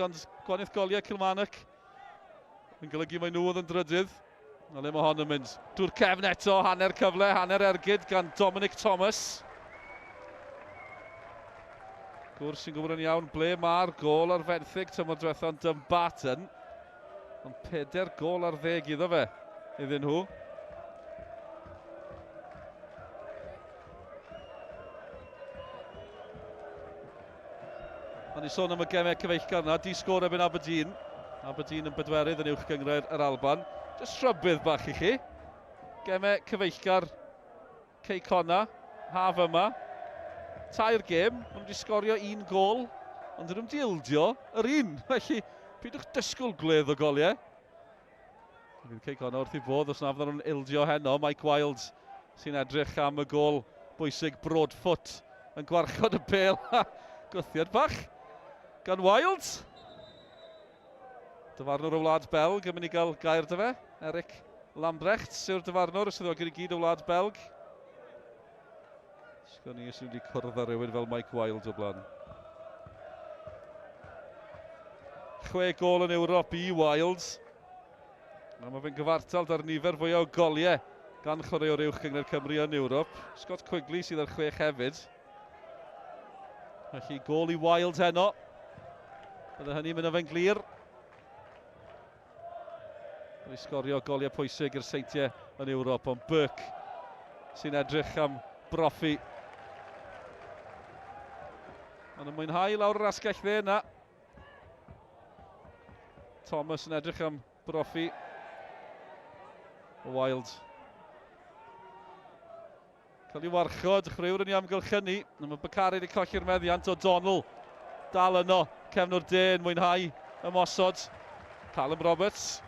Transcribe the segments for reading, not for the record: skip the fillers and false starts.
Ond gwaniaeth goliau Kilmarnock yn golygu mai nhw oedd yn drydydd. A le mae hon yn mynd? Drwy'r cefn eto, hanner cyfle, hanner ergyd gan Dominic Thomas. Gwr sy'n gwybod yn iawn ble mae'r gol ar fenthyg tymor diwetha'n Dumbarton. Ond 4 gol ar ddeg iddo fe, iddyn nhw. O'n i sôn am y gemau cyfeillgar yna, di sgôr erbyn Aberdeen. Aberdeen yn bedwerydd yn uwch gynghrair yr Alban. Just rhybudd bach i chi. Gemau cyfeillgar Cei Connah, haf yma. Tair gêm, maen nhw wedi sgorio un gol, ond dyn nhw'n wedi ildio yr un. Felly, pidwch dysgwyl gwledd o goliau. Fydd Cei Connah wrth i bodd os na fydden nhw'n ildio heno. Mike Wilds sy'n edrych am y gol bwysig Broadfoot yn gwarchod y bêl. Gwthiad bach gan Wilds. Dyfarnwr o Wlad Belg yn mynd i gael gair dy fe. Eric Lambrecht yw'r dyfarnwr, y swyddogion i gyd o Wlad Belg. Sgwn i os nhw wedi cwrdd â rhywun fel Mike Wilds o blaen. Chwe gol yn Ewrop i Wilds. A mae fe'n gyfartal da'r nifer fwyaf o goliau gan chwaraewr uwch gynghrair Cymru yn Ewrop. Scott Quigley sydd ar chwech hefyd. Felly gol i Wild heno. Bydde hynny'n mynd â fe'n glir. Wedi sgorio goliau pwysig i'r Seintiau yn Ewrop, ond Burke sy'n edrych am brofi. Mae'n mwynhau lawr yr asgell dde yna. Thomas yn edrych am brofi. Wild. Cael ei warchod, chwaraewr yn ei amgylchynu. Mae Bakary wedi colli'r meddiant o Donnell. Dal yno, cefnwr de yn mwynhau ymosod. Callum Roberts,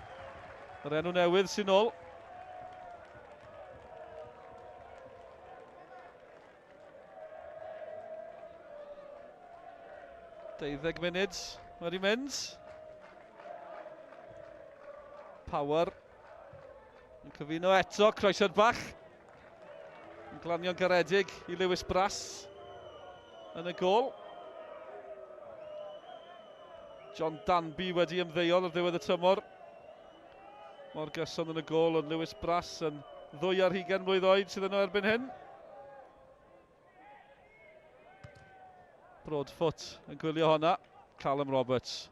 yr enw newydd sy'n ôl. Deuddeg munud wedi mynd. Power yn cyfuno eto, croesiad bach. Yn glanio'n garedig i Lewis Brass yn y gol. John Danby wedi ymddeol ar ddiwedd y tymor. Mor gyson yn y gol, ond Lewis Brass yn 22 mlwydd oed sydd yno erbyn hyn. Broadfoot yn gwylio honna. Callum Roberts.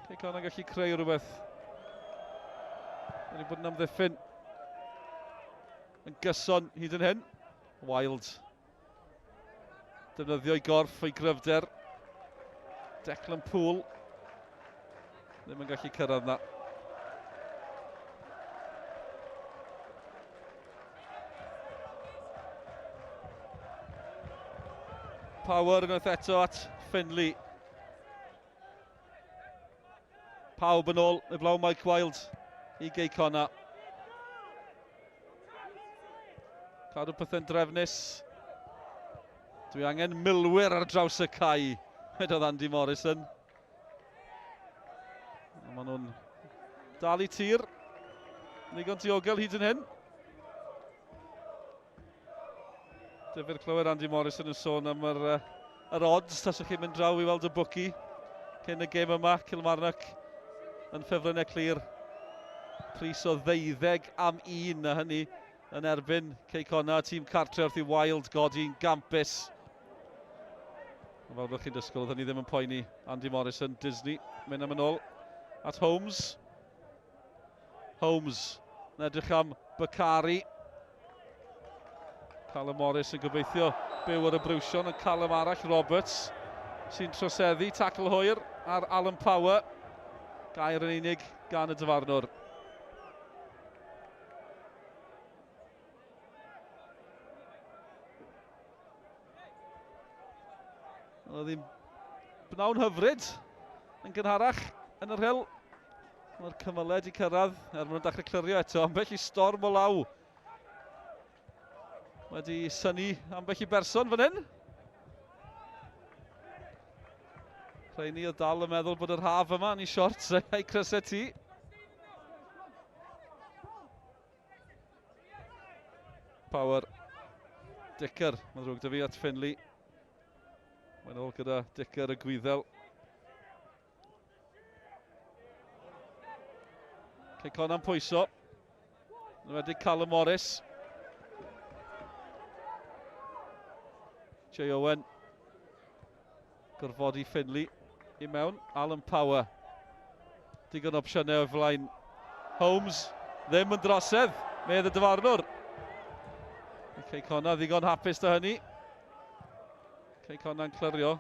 Cei Connah yn gallu creu rhywbeth. Wedi bod yn amddiffyn yn gyson hyd yn hyn. Wild. Defnyddio ei gorff, ei gryfder. Declan Poole. Ddim yn gallu cyrraedd na. Power unwaith eto at Finley. Pawb yn ôl, eblaw Mike Wild i Gei Connah. Cadw pethau'n drefnus. Dwi angen milwyr ar draws y cae, wedodd Andy Morrison. Maen nhw'n dal i tir. Ddigon diogel hyd yn hyn. Difyr clywed Andy Morrison yn sôn am yr, uh, yr odds taswch chi'n mynd draw i weld y bwci cyn y gêm yma. Kilmarnock yn ffefrynnau clir. Pris o ddeuddeg am un a hynny yn erbyn Cei Connah, tîm cartre wrth i Wild godi'n gampus. Fel byddwch chi'n dysgwyl, oedd hynny ddim yn poeni Andy Morrison. Disney mynd am yn ôl at Holmes. Holmes yn edrych am Bakary. Callum Morris yn gobeithio byw ar y briwsion yn Callum arall, Roberts, sy'n troseddu tacl hwyr ar Alan Power. Gair yn unig gan y dyfarnwr. Oedd hi'n bnawn hyfryd yn gynharach yn y rhyl. Mae'r cymylau wedi cyrraedd, er maen nhw'n dechrau clirio eto. Ambell i storm o law wedi synnu ambell i berson fan hyn. Rheini oedd dal yn meddwl bod yr haf yma yn ei siorts a'i crysau ti. Power. Dicker, mae'n ddrwg dy fi at Finley. Mae'n ôl gyda Dicker y Gwyddel. Cei Connah'n pwyso. Yn wedi Callum Morris. Jay Owen. Gorfodi Finley i mewn. Alan Power. Digon opsiynau o'i flaen. Holmes ddim yn drosedd, medd y dyfarnwr. Cei Connah ddigon hapus da hynny. Cei Connah'n clirio.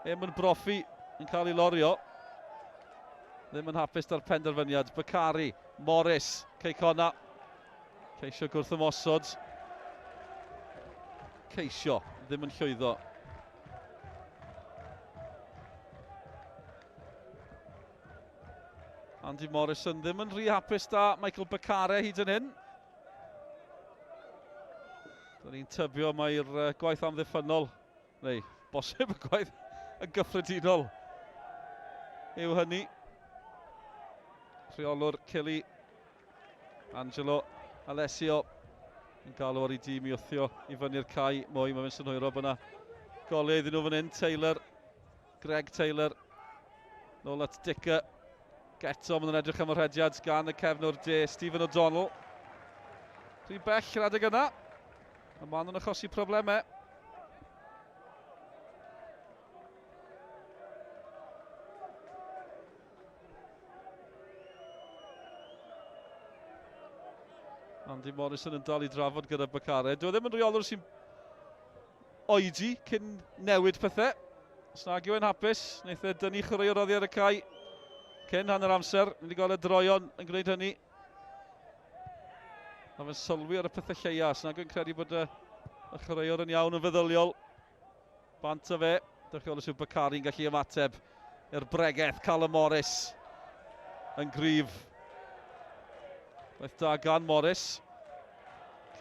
Eamon Brophy yn cael ei lorio. Ddim yn hapus da'r penderfyniad. Bakari, Morris, Cei Connah. Ceisio gwrth ymosod. Ceisio, ddim yn llwyddo. Andy Morrison ddim yn rhy hapus da Michael Bakare hyd yn hyn. Dyna ni'n tybio mae'r gwaith amddiffynnol, neu bosib y gwaith yn gyffredinol yw hynny. Rheolwr Cilly, Angelo Alessio yn galw ar ei dîm i wthio i fyny'r cae mwy. Mae fe'n synhwyro bod yna goliau iddyn nhw fan hyn. Taylor, Greg Taylor, nôl at Dicker. Eto, maen nhw'n edrych am y rhediad gan y cefnwr de, Stephen O'Donnell. Rhy bell yr adeg yna. A maen nhw'n achosi problemau. Andy Morrison yn dal i drafod gyda Bakare. Dwi e ddim yn rheolwr sy'n oedi cyn newid pethau. Os nag yw e'n hapus, wneith e dynnu chwaraewr oddi ar y cae cyn hanner amser. Ni wedi gweld y droion yn gwneud hynny. Mae fe'n sylwi ar y pethau lleia. Os nag yw'n credu bod y, y chwaraewr yn iawn yn feddyliol. Bant o fe. Dewch i weld os yw Bakari'n gallu ymateb i'r bregeth. Callum Morris yn gryf. Gwaith da gan Morris.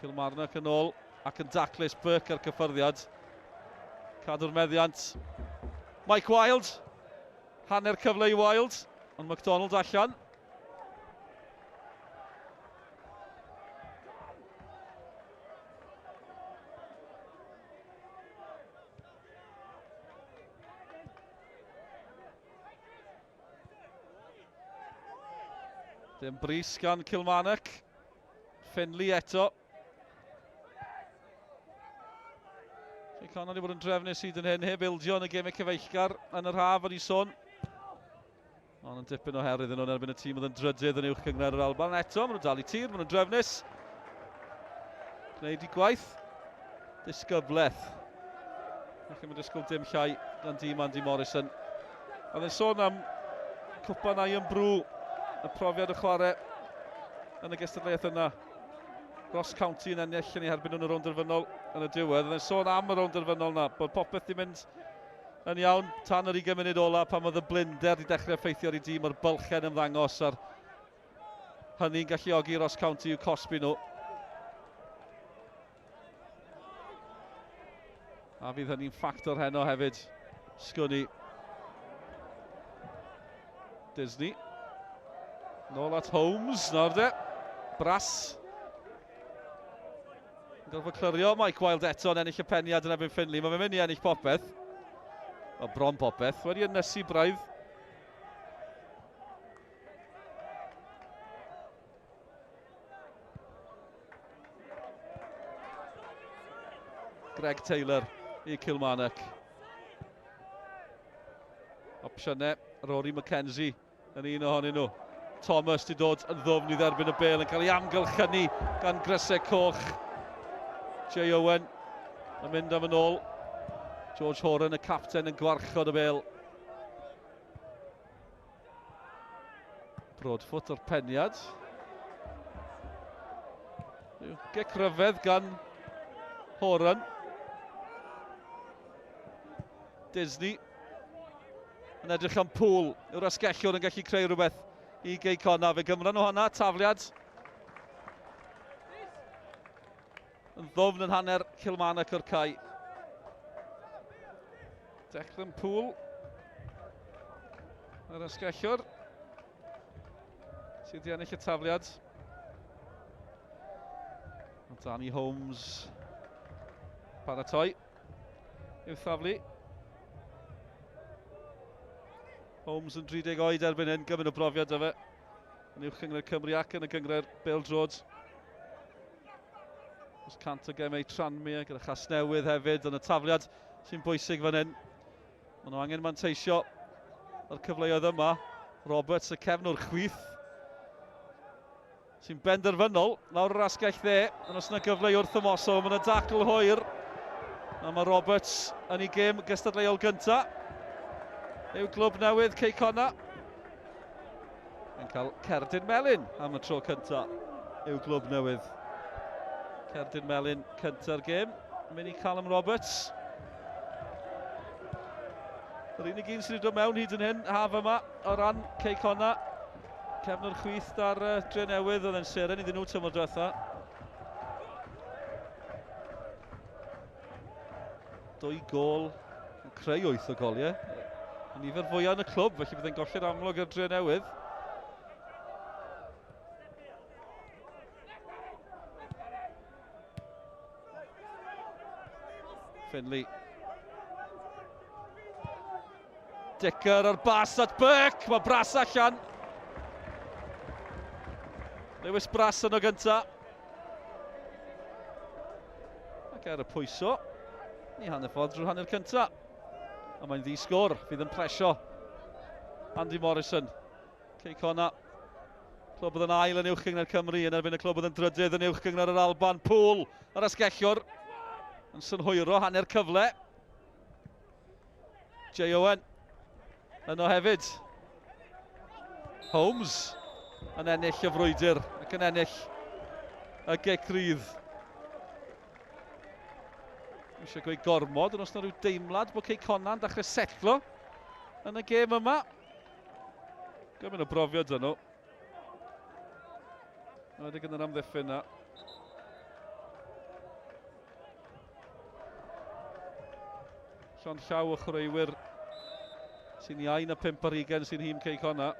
Kilmarnock yn ôl ac yn daclus. Burke ar cyffyrddiad. Cadw'r meddiant. Mike Wild. Hanner cyfle i Wild. Ond McDonald allan. Dim bris gan Kilmarnock. Finley eto. Cei Connah wedi bod yn drefnus hyd yn hyn, heb ildio yn y gemau cyfeillgar yn yr haf, o'n i sôn. Ond yn dipyn o her iddyn nhw'n erbyn y tîm oedd yn drydydd yn uwch gynghrair yr Alban. Eto, maen nhw'n dal i tir, maen nhw'n drefnus. Gwneud i gwaith. Disgyblaeth. Felly mae'n disgwyl dim llai gan dîm Andy Morrison. Oedd e'n sôn am cwpan Iron Brew, y profiad o chwarae yn y gystadleuaeth yna. Ross County yn ennill yn ei herbyn nhw'n y rownd derfynol yn y diwedd. Oedd e'n sôn am y rownd derfynol yna, bod popeth di mynd Yn iawn, tan yr 20 munud ola pan oedd y blinder wedi dechrau effeithio ar ei dîm, o'r bylchau'n ymddangos a'r hynny'n galluogi Ross County i'w cosbi nhw. A fydd hynny'n ffactor heno hefyd. Sgwn i. Disney. Nôl at Holmes, nawr de. Brass. Yn gorfod clirio, Mike Wild eto yn ennill y peniad yn erbyn Finley. Mae fe'n mynd i ennill popeth. Wel, bron popeth. Wedi ynysu braidd. Greg Taylor i Kilmarnock. Opsiynau Rory McKenzie yn un ohonyn nhw. Thomas di dod yn ddwfn i dderbyn y bel yn cael ei amgylchynu gan grysau coch. Jay Owen yn mynd am yn ôl. George Horan, y capten, yn gwarchod y bel. Broadfoot o'r peniad. Gic ryfedd gan Horan. Disney yn edrych am Pŵl. Yw'r asgellwr yn gallu creu rhywbeth i Gei Connah. Fe gymra nhw hwnna, tafliad. Yn ddwfn yn hanner Kilmarnock o'r cae. Declan Poole. Yr asgellwr. Sydd wedi ennill y tafliad. Danny Holmes paratoi. I'w thaflu. Holmes yn 30 oed erbyn hyn, gymaint o brofiad o fe. Yn uwch gynghrair Cymru ac yn y gynghrair Bêl-droed. Dros 100 o gemau Tranmere gyda Chasnewydd hefyd yn y tafliad sy'n bwysig fan hyn. Maen nhw angen manteisio ar cyfleoedd yma. Roberts y cefnwr chwith sy'n benderfynol lawr yr asgell dde. Ond os yna gyfle i wrth ymosod, mae yna dacl hwyr. A mae Roberts yn ei gêm gystadleuol gyntaf. Yw glwb newydd Cei Connah. Yn cael cerdyn melyn am y tro cyntaf i'w glwb newydd. Cerdyn melyn cynta'r gêm. Mynd i Callum Roberts. Yr unig un sydd wedi dod mewn hyd yn hyn haf yma o ran Cei Connah. Cefnwr chwith dar uh, Dre Newydd oedd e'n seren iddyn nhw tymor diwetha. Dwy gol, yn creu 8 o goliau. Y nifer fwyaf yn y clwb, felly bydd e'n golli'r amlwg i'r Dre Newydd. Finley. Dicker ar bas at Burke. Mae Brass allan. Lewis Brass yno gynta. Ac ar y pwyso, ni hanner ffordd drwy'r hanner cynta. A mae'n ddi sgôr, fydd yn plesio Andy Morrison. Cei Connah, clwb oedd yn ail yn uwch gynghrair Cymru yn erbyn y clwb oedd yn drydydd yn uwch gynghrair yr Alban. Pŵl yr asgellwr yn synhwyro hanner cyfle. Jay Owen yno hefyd. Holmes yn ennill y frwydr ac yn ennill y gic rydd. Dwi'n eisiau gweud gormod, ond os yna rhyw deimlad bod Cei Connah'n dechrau setlo yn y gêm yma. Gymaint o brofiad dyn nhw. Wedi yn yr amddiffyn na. Llond llaw o chwaraewyr sy'n iau na 5 ar 20 sy'n nhîm Cei Connah.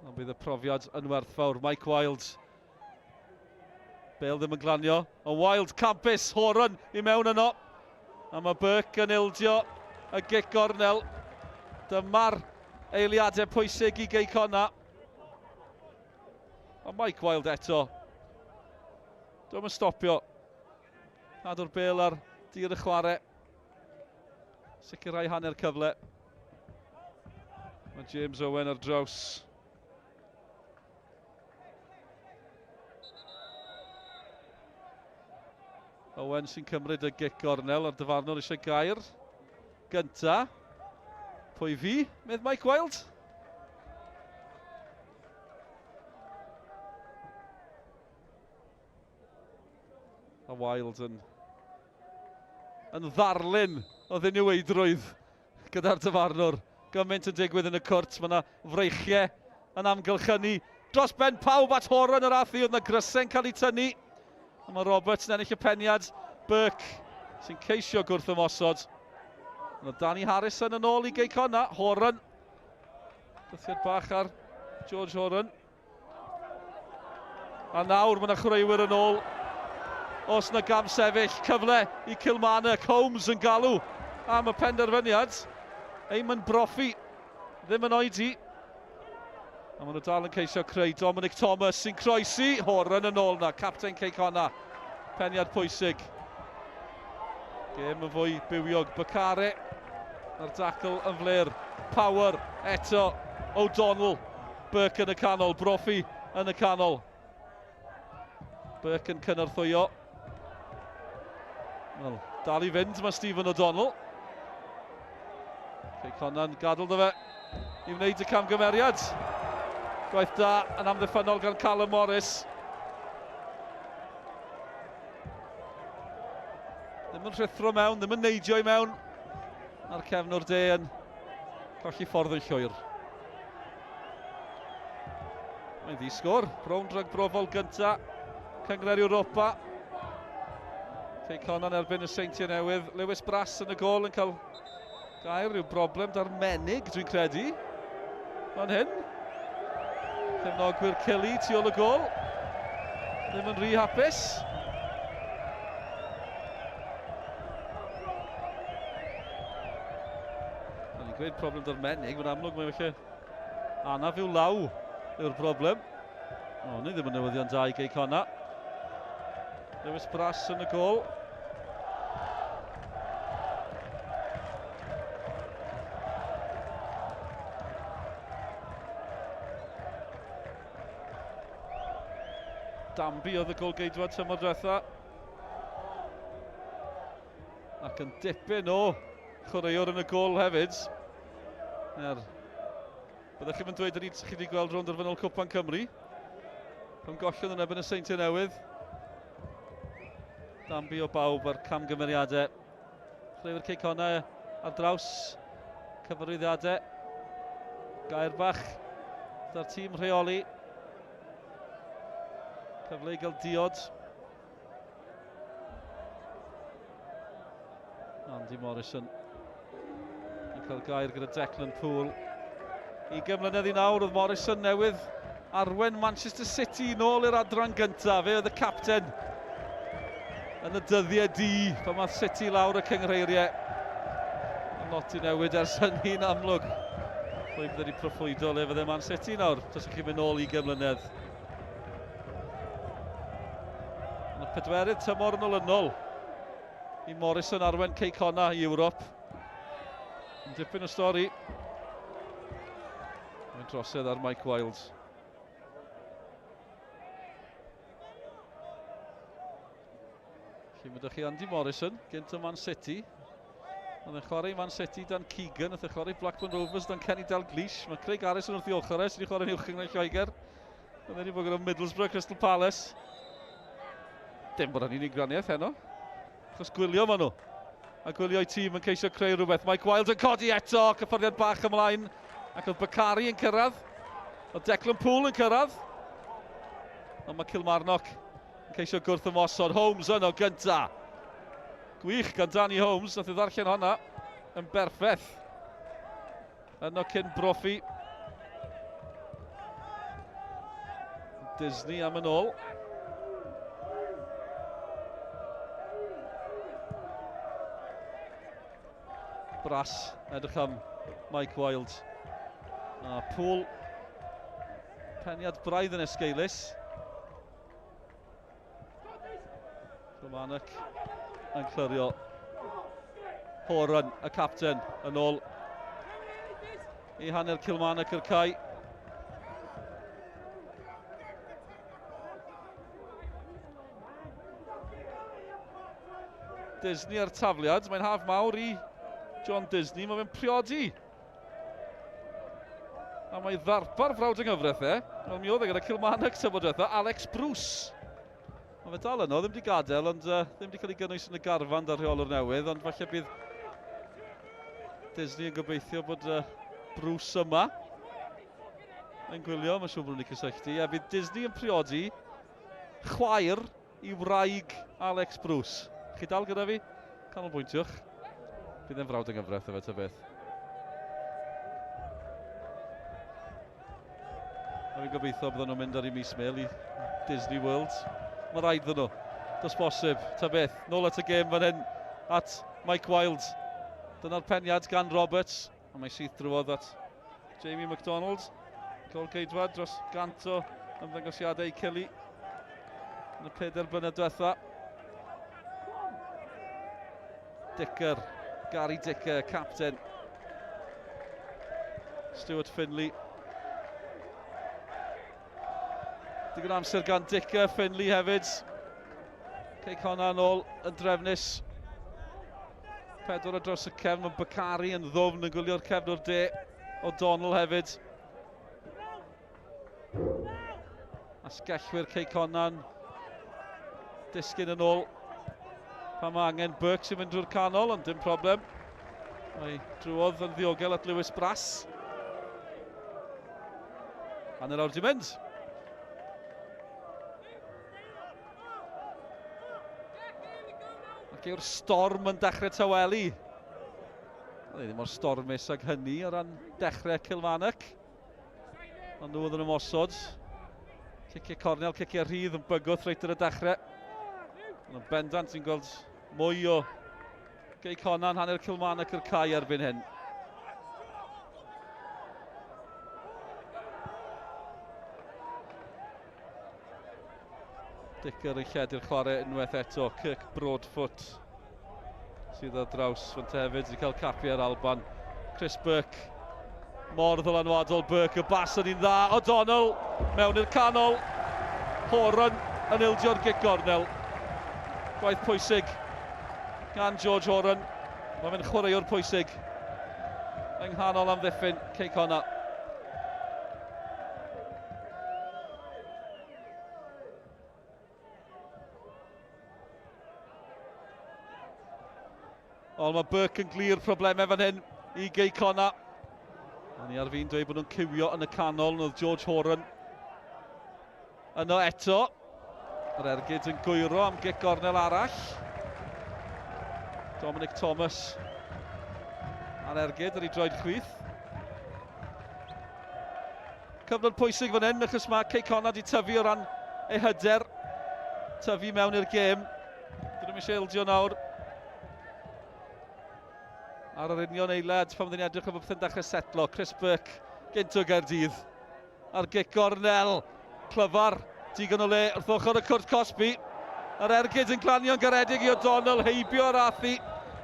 Ond bydd y profiad yn werthfawr. Mike Wild. Bale ddim yn glanio. Ond Wild campus, Horan i mewn yno. A mae Burke yn ildio y gic gornel. Dyma'r eiliadau pwysig i Gei Connah. A Mike Wild eto. Dwi'n yn stopio. Cadw'r bel ar dir y chwarae. Sicrhau hanner cyfle. Mae James Owen ar draws. Owen sy'n cymryd y gic gornel a'r dyfarnwr eisiau gair gynta. Pwy fi? Medd Mike Wild. A Wild yn, yn ddarlun o ddiniweidrwydd gyda'r dyfarnwr. Gymaint yn digwydd yn y cwrt, mae yna freichiau yn amgylchynu. Dros ben pawb at Horan yr ath i, oedd yna grysau'n cael eu tynnu. A mae Roberts yn ennill y peniad. Burke sy'n ceisio gwrth ymosod. Mae Danny Harrison yn ôl i Gei Connah. Horan. Bythiad bach ar George Horan. A nawr mae yna chwaraewyr yn ôl. Os yna gam sefyll, cyfle i Kilmarnock. Holmes yn galw am y penderfyniad. Eamon Brophy ddim yn oedi. A maen nhw dal yn ceisio creu Dominic Thomas sy'n croesi. Horan yn ôl na, capten Cei Connah. Peniad pwysig. Gêm yn fwy bywiog. Bakare a'r dacl yn fler. Power eto. O'Donnell. Burke yn y canol, Brophy yn y canol. Burke yn cynorthwyo. Wel, dal i fynd mae Stephen O'Donnell. Cei Connah'n gadael dy fe i wneud y camgymeriad. Gwaith da yn amddiffynnol gan Callum Morris. Ddim yn rhuthro mewn, ddim yn neidio i mewn. A'r cefnwr de yn colli ffordd yn llwyr. Mae'n ddi sgôr. Rownd ragbrofol gynta. Cynghrair Europa. Cei Connah'n erbyn y Seintiau Newydd. Lewis Brass yn y gôl yn cael gair rhyw broblem da'r menig, dwi'n credu. Fan hyn. Cefnogwyr Kelly tu ôl y gôl. Ddim yn rhy hapus. O'n i'n gweud problem da'r menig, mae'n amlwg mae'n felly. Anaf i'w law yw'r broblem. O, ni ddim yn newyddion da i Gei Connah. Lewis Brass yn y gol. Danby oedd y golgeidwad tymor diwetha. Ac yn dipyn o chwaraewr yn y gol hefyd. Er, byddech chi'n dweud yr un chi wedi gweld rownd derfynol Cwpan Cymru. Pan gollodd yn erbyn y Seintiau Newydd. Danby o bawb a'r camgymeriadau. Chwaraewyr Cei Connah ar draws cyfarwyddiadau. Gair bach da'r tîm rheoli. Cyfle i gael diod. Andy Morrison yn cael gair gyda Declan Poole. 20 mlynedd i nawr oedd Morrison newydd arwen Manchester City nôl i'r adran gyntaf. Fe oedd y capten yn y dyddiau di pan mae City lawr y cynghreiriau. Mae lot i newid ers hynny'n amlwg. Pwy bydde wedi proffwydo le fydde Man City nawr, tas chi'n mynd nôl 20 mlynedd. Yn y pedwerydd tymor yn olynol i Morrison arwen Cei Connah i Ewrop. Yn dipyn o stori. Mae'n drosedd ar Mike Wilds. Felly mae chi Andy Morrison, gynt o Man City. Oedd e'n chwarae i Man City dan Keegan, oedd e'n chwarae Blackburn Rovers dan Kenny Dalglish. Mae Craig Harrison wrth i ochr e, sydd wedi chwarae'n uwch yng Lloegr. Oedd wedi bod gyda Middlesbrough, Crystal Palace. Dim bod yn unig graniaeth heno. Achos gwylio maen nhw. A gwylio'i tîm yn ceisio creu rhywbeth. Mike Wilde yn codi eto, cyffyrddiad bach ymlaen. Ac oedd Bakari yn cyrraedd. Oedd Declan Poole yn cyrraedd. Ond mae Kilmarnock yn ceisio gwrth ymosod. Holmes yno gynta. Gwych gan Danny Holmes, nath i ddarllen honna yn berffaith. Yno cyn brofi. Disney am yn ôl. Brass, edrych am Mike Wilde. A Poole. Peniad braidd yn esgeulus. Kilmarnock yn clirio. Horan, y capten, yn ôl i hanner Kilmarnock i'r cae. Disney ar tafliad, mae'n haf mawr i John Disney, mae fe'n priodi. A mae ddarpar frawd yng nghyfraith e, wel mi oedd e gyda Kilmarnock tymor diwetha, Alex Bruce. Mae fe dal yno, ddim wedi gadael, ond ddim wedi cael ei gynnwys yn y garfan da'r rheolwr newydd, ond falle bydd Disney yn gobeithio bod Bruce yma yn gwylio, mae'n siŵr bod nhw'n wedi cysylltu. A bydd Disney yn priodi chwaer i wraig Alex Bruce. Chi dal gyda fi? Canolbwyntiwch. Bydd e'n frawd yng nghyfraith efe ta beth. A fi'n gobeithio bydden nhw'n mynd ar ei mis mel i Disney World. Mae rhaid iddyn nhw. Does bosib. Ta beth. Nôl at y gêm fan hyn. At Mike Wilde. Dyna'r peniad gan Roberts. A mae syth drwodd at Jamie McDonald. Gol geidwad dros 100 o ymddangosiadau i Kelly yn y 4 blynedd diwetha. Dicker, Gary Dicker, captain. Stuart Finley. Digon amser gan Dicker, Finley hefyd. Cei Connah yn ôl yn drefnus. Pedwar o dros y cefn, mae Bakari yn ddwfn yn gwylio'r cefn o'r de. O'Donnell hefyd. Asgellwyr Cei Connah'n disgyn yn ôl pan mae angen. Burke sy'n mynd drwy'r canol, ond dim problem. Mae drwodd yn ddiogel at Lewis Brass. Hanner awr di mynd. Ac yw'r storm yn dechrau tawelu. Oedd e ddim mor stormus ag hynny o ran dechrau Kilmarnock. Ond nhw oedd yn ymosod. Ciciau cornel, ciciau rhydd yn bygwth reit ar y dechrau. Ond yn bendant ti'n gweld mwy o Gei Conan hanner Kilmarnock i'r cae erbyn hyn. Dicker yn lledu'r chwarae unwaith eto. Kirk Broadfoot sydd ar draws fan hefyd wedi cael capi ar Alban. Chris Burke mor ddylanwadol Burke, y bas yn un dda. O'Donnell mewn i'r canol. Horan yn ildio'r gic gornel. Gwaith pwysig gan George Horan. Mae fe'n chwaraewr pwysig yng nghanol amddiffyn Cei Connah. Wel, mae Burke yn glir problemau fan hyn i Gei Connah. O'n i ar fin dweud bod nhw'n cywio yn y canol, oedd George Horan yno eto. Yr ergyd yn gwyro am gic gornel arall. Dominic Thomas ar ergyd ar ei droed chwith. Cyfnod pwysig fan hyn, achos mae Cei Connah wedi tyfu o ran ei hyder. Tyfu mewn i'r gêm. Dyn nhw'n eisiau ildio nawr. Ar yr union eilad, pan fydden ni'n edrych am bod pethau'n dechrau setlo. Chris Burke, gynt o Gaerdydd. Ar gic gornel, clyfar, digon o le wrth ochr y cwrt cosbi. Yr ergyd yn glanio'n garedig i O'Donnell, heibio ar Athi.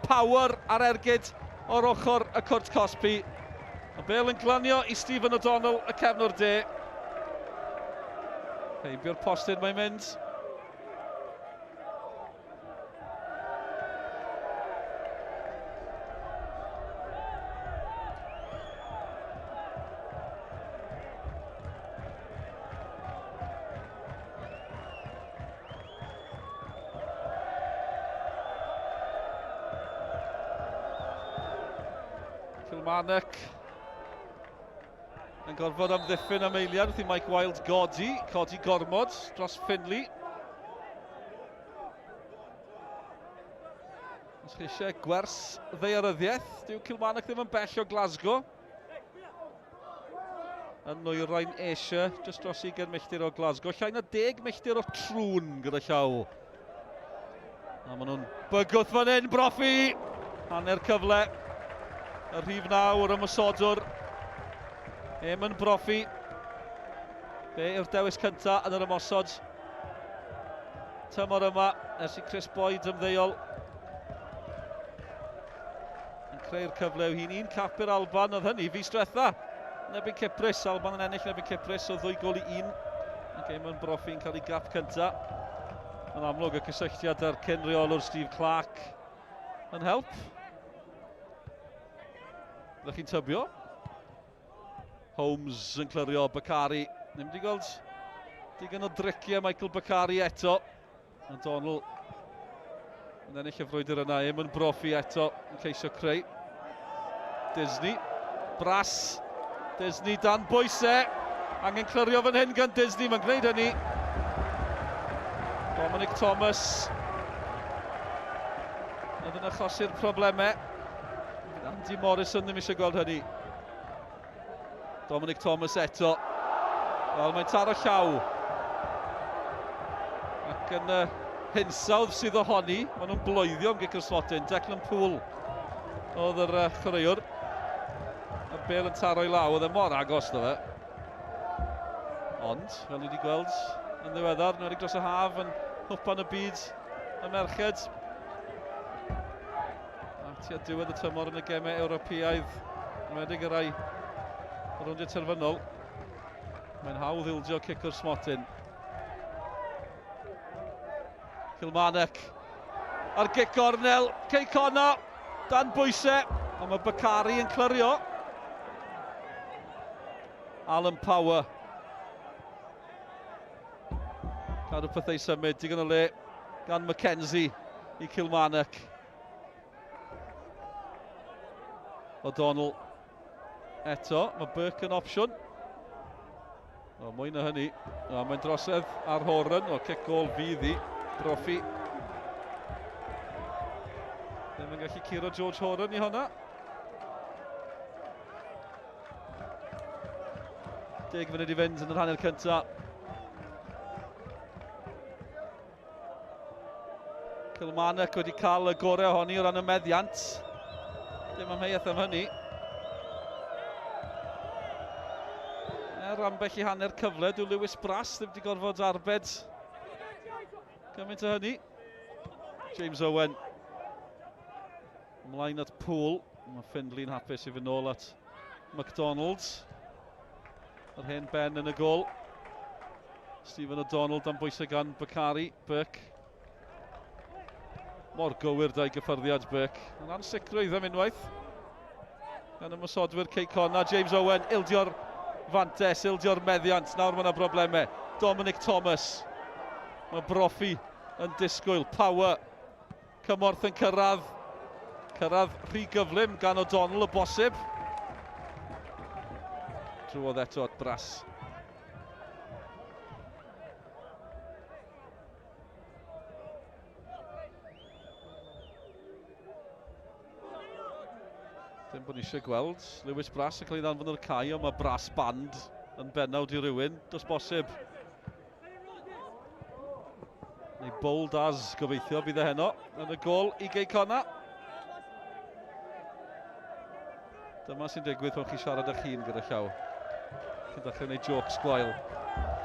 Power ar ergyd o'r ochr y cwrt cosbi. Y bel yn glanio i Stephen O'Donnell, y cefnwr de. Heibio'r postyn mae'n mynd. Kilmarnock yn gorfod amddiffyn am eiliad wrth i Mike Wild godi, codi gormod dros Finley. Os chi eisiau gwers ddaearyddiaeth, dyw Kilmarnock ddim yn bell o Glasgow. Yn nwyrain Asia, jyst dros 20 milltir o Glasgow. Llai na 10 milltir o Trŵn gyda llaw. A maen nhw'n bygwth fan hyn, Brofi! Hanner cyfle. Y rhif 9, yr ymosodwr. Eamon Brofi. Fe yw'r dewis cyntaf yn yr ymosod. Tymor yma, ers i Chris Boyd ymddeol. Yn creu'r cyfle yw hi'n un cap i'r Alban, oedd hynny fis diwetha. Yn erbyn Cyprus, Alban yn ennill yn erbyn Cyprus o ddwy gol i un. Ac Eamon Brofi'n cael ei gap cynta. Yn amlwg y cysylltiad â'r cyn reolwr Steve Clark yn help. Ydych chi'n tybio? Holmes yn clirio Bakari. Ddim wedi gweld digon o driciau Michael Bakari eto. O'Donnell yn ennill y frwydr yna. Eamon Brophy eto yn ceisio creu. Disney. Brass. Disney dan bwysau. Angen clirio fan hyn gan Disney. Mae'n gwneud hynny. Dominic Thomas. Oedd yn achosi'r problemau. Andy Morrison ddim eisiau gweld hynny. Dominic Thomas eto. Wel, mae'n taro llaw. Ac yn y hinsawdd sydd ohoni, maen nhw'n bloeddio am gic o'r smotyn. Declan Poole oedd yr chwaraewr. A'r bel yn taro i law, oedd e mor agos ddo fe. Ond, fel ni wedi gweld yn ddiweddar, yn dros y haf yn hwpan y byd y merched. A tua diwedd y tymor yn y gemau Ewropeaidd, enwedig y rai rowndiau terfynol, mae'n hawdd ildio cic o'r smotyn. Kilmarnock ar gic gornel, Cei Connah dan bwysau, ond mae Bakari yn clirio. Alan Power. Cadw pethau i symud, digon o le gan McKenzie i Kilmarnock. O'Donnell eto, mae Burke yn opsiwn. O, mwy na hynny. O, mae'n drosedd ar Horan, o, cic gol fydd i. Brofi. Ddim yn gallu curo George Horan i hwnna. 10 funud i fynd yn yr hanner cyntaf. Kilmarnock wedi cael y gorau ohoni o ran y meddiant. Dim amheuaeth am hynny. Er ambell i hanner cyfle, dyw Lewis Brass ddim wedi gorfod arbed. Gymaint o hynny. James Owen. Ymlaen at Poole. Mae Findley'n hapus i fynd nôl at McDonalds. Yr hen ben yn y gol. Stephen O'Donnell dan bwysau gan Bakari. Burke. Mor gywir da'i gyffyrddiad Burke. Yn ansicrwydd am unwaith. Gan ymosodwyr Cei Connah. James Owen, ildio'r fantes, ildio'r meddiant. Nawr mae yna broblemau. Dominic Thomas. Mae Brofi yn disgwyl. Power. Cymorth yn cyrraedd. Cyrraedd rhy gyflym gan O'Donnell y bosib. Drwodd eto at Brass. Dim bod ni eisiau gweld Lewis Brass yn cael ei ddanfon o'r cae, ond mae Brass Band yn benawd i rywun, does bosib. Neu Bold As, gobeithio, bydd e heno yn y gol i Gei Conna. Dyma sy'n digwydd pan chi siarad â'ch hun gyda llaw. Chi'n dechrau gwneud jokes gwael.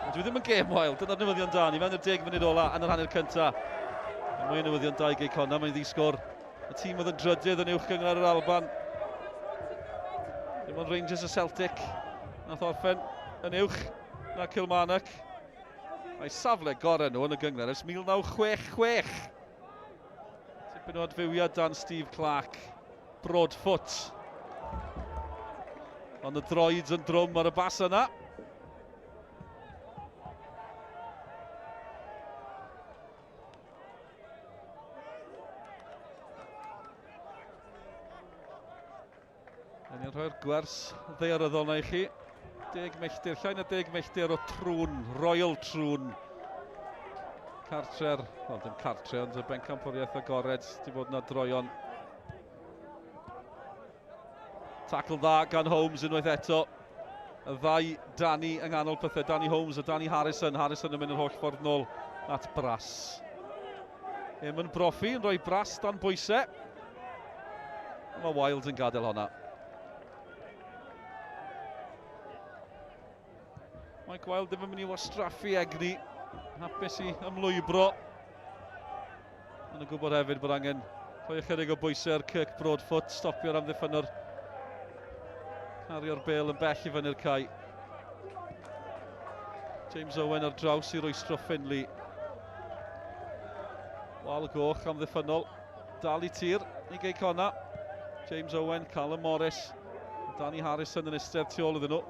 Ond dwi ddim yn gêm wael, dyna'r newyddion da. Ni fewn i'r 10 munud ola yn yr hanner cynta. A mwy o newyddion da i Gei Connah, mae'n ddi-sgôr. Y tîm oedd yn drydydd yn uwch gynghrair yr Alban. Dim ond Rangers a Celtic nath orffen yn uwch na Kilmarnock. Mae safle gorau nhw yn y gynghrair ers 1966. Tipyn o adfywiad dan Steve Clark. Broadfoot. Ond y droed yn drwm ar y bas yna. A ni'n rhoi'r gwers ddaearyddol na i chi. Deg milltir, llai na deg milltir o Trŵn, Royal Trŵn. Cartre'r, wel dim cartre, ond y bencampwriaeth agored, di bod yna droion. Tackle dda gan Holmes unwaith eto. Y ddau Danny yng nghanol pethau, Danny Holmes a Danny Harrison. Harrison yn mynd yr holl ffordd nôl at Brass. Eamon Brophy yn rhoi Brass dan bwysau. Mae Wild yn gadael honna. Mike Wild ddim yn mynd i wastraffu egni. Hapus i ymlwybro. Ond yn gwybod hefyd bod angen rhoi ychydig o bwysau ar Kirk Broadfoot, stopio'r amddiffynnwr. Cario'r bel yn bell i fyny'r cae. James Owen ar draws i rwystro Finley. Wal goch amddiffynnol. Dal i tir i Gei Connah. James Owen, Callum Morris, Danny Harrison yn eistedd tu ôl iddyn nhw.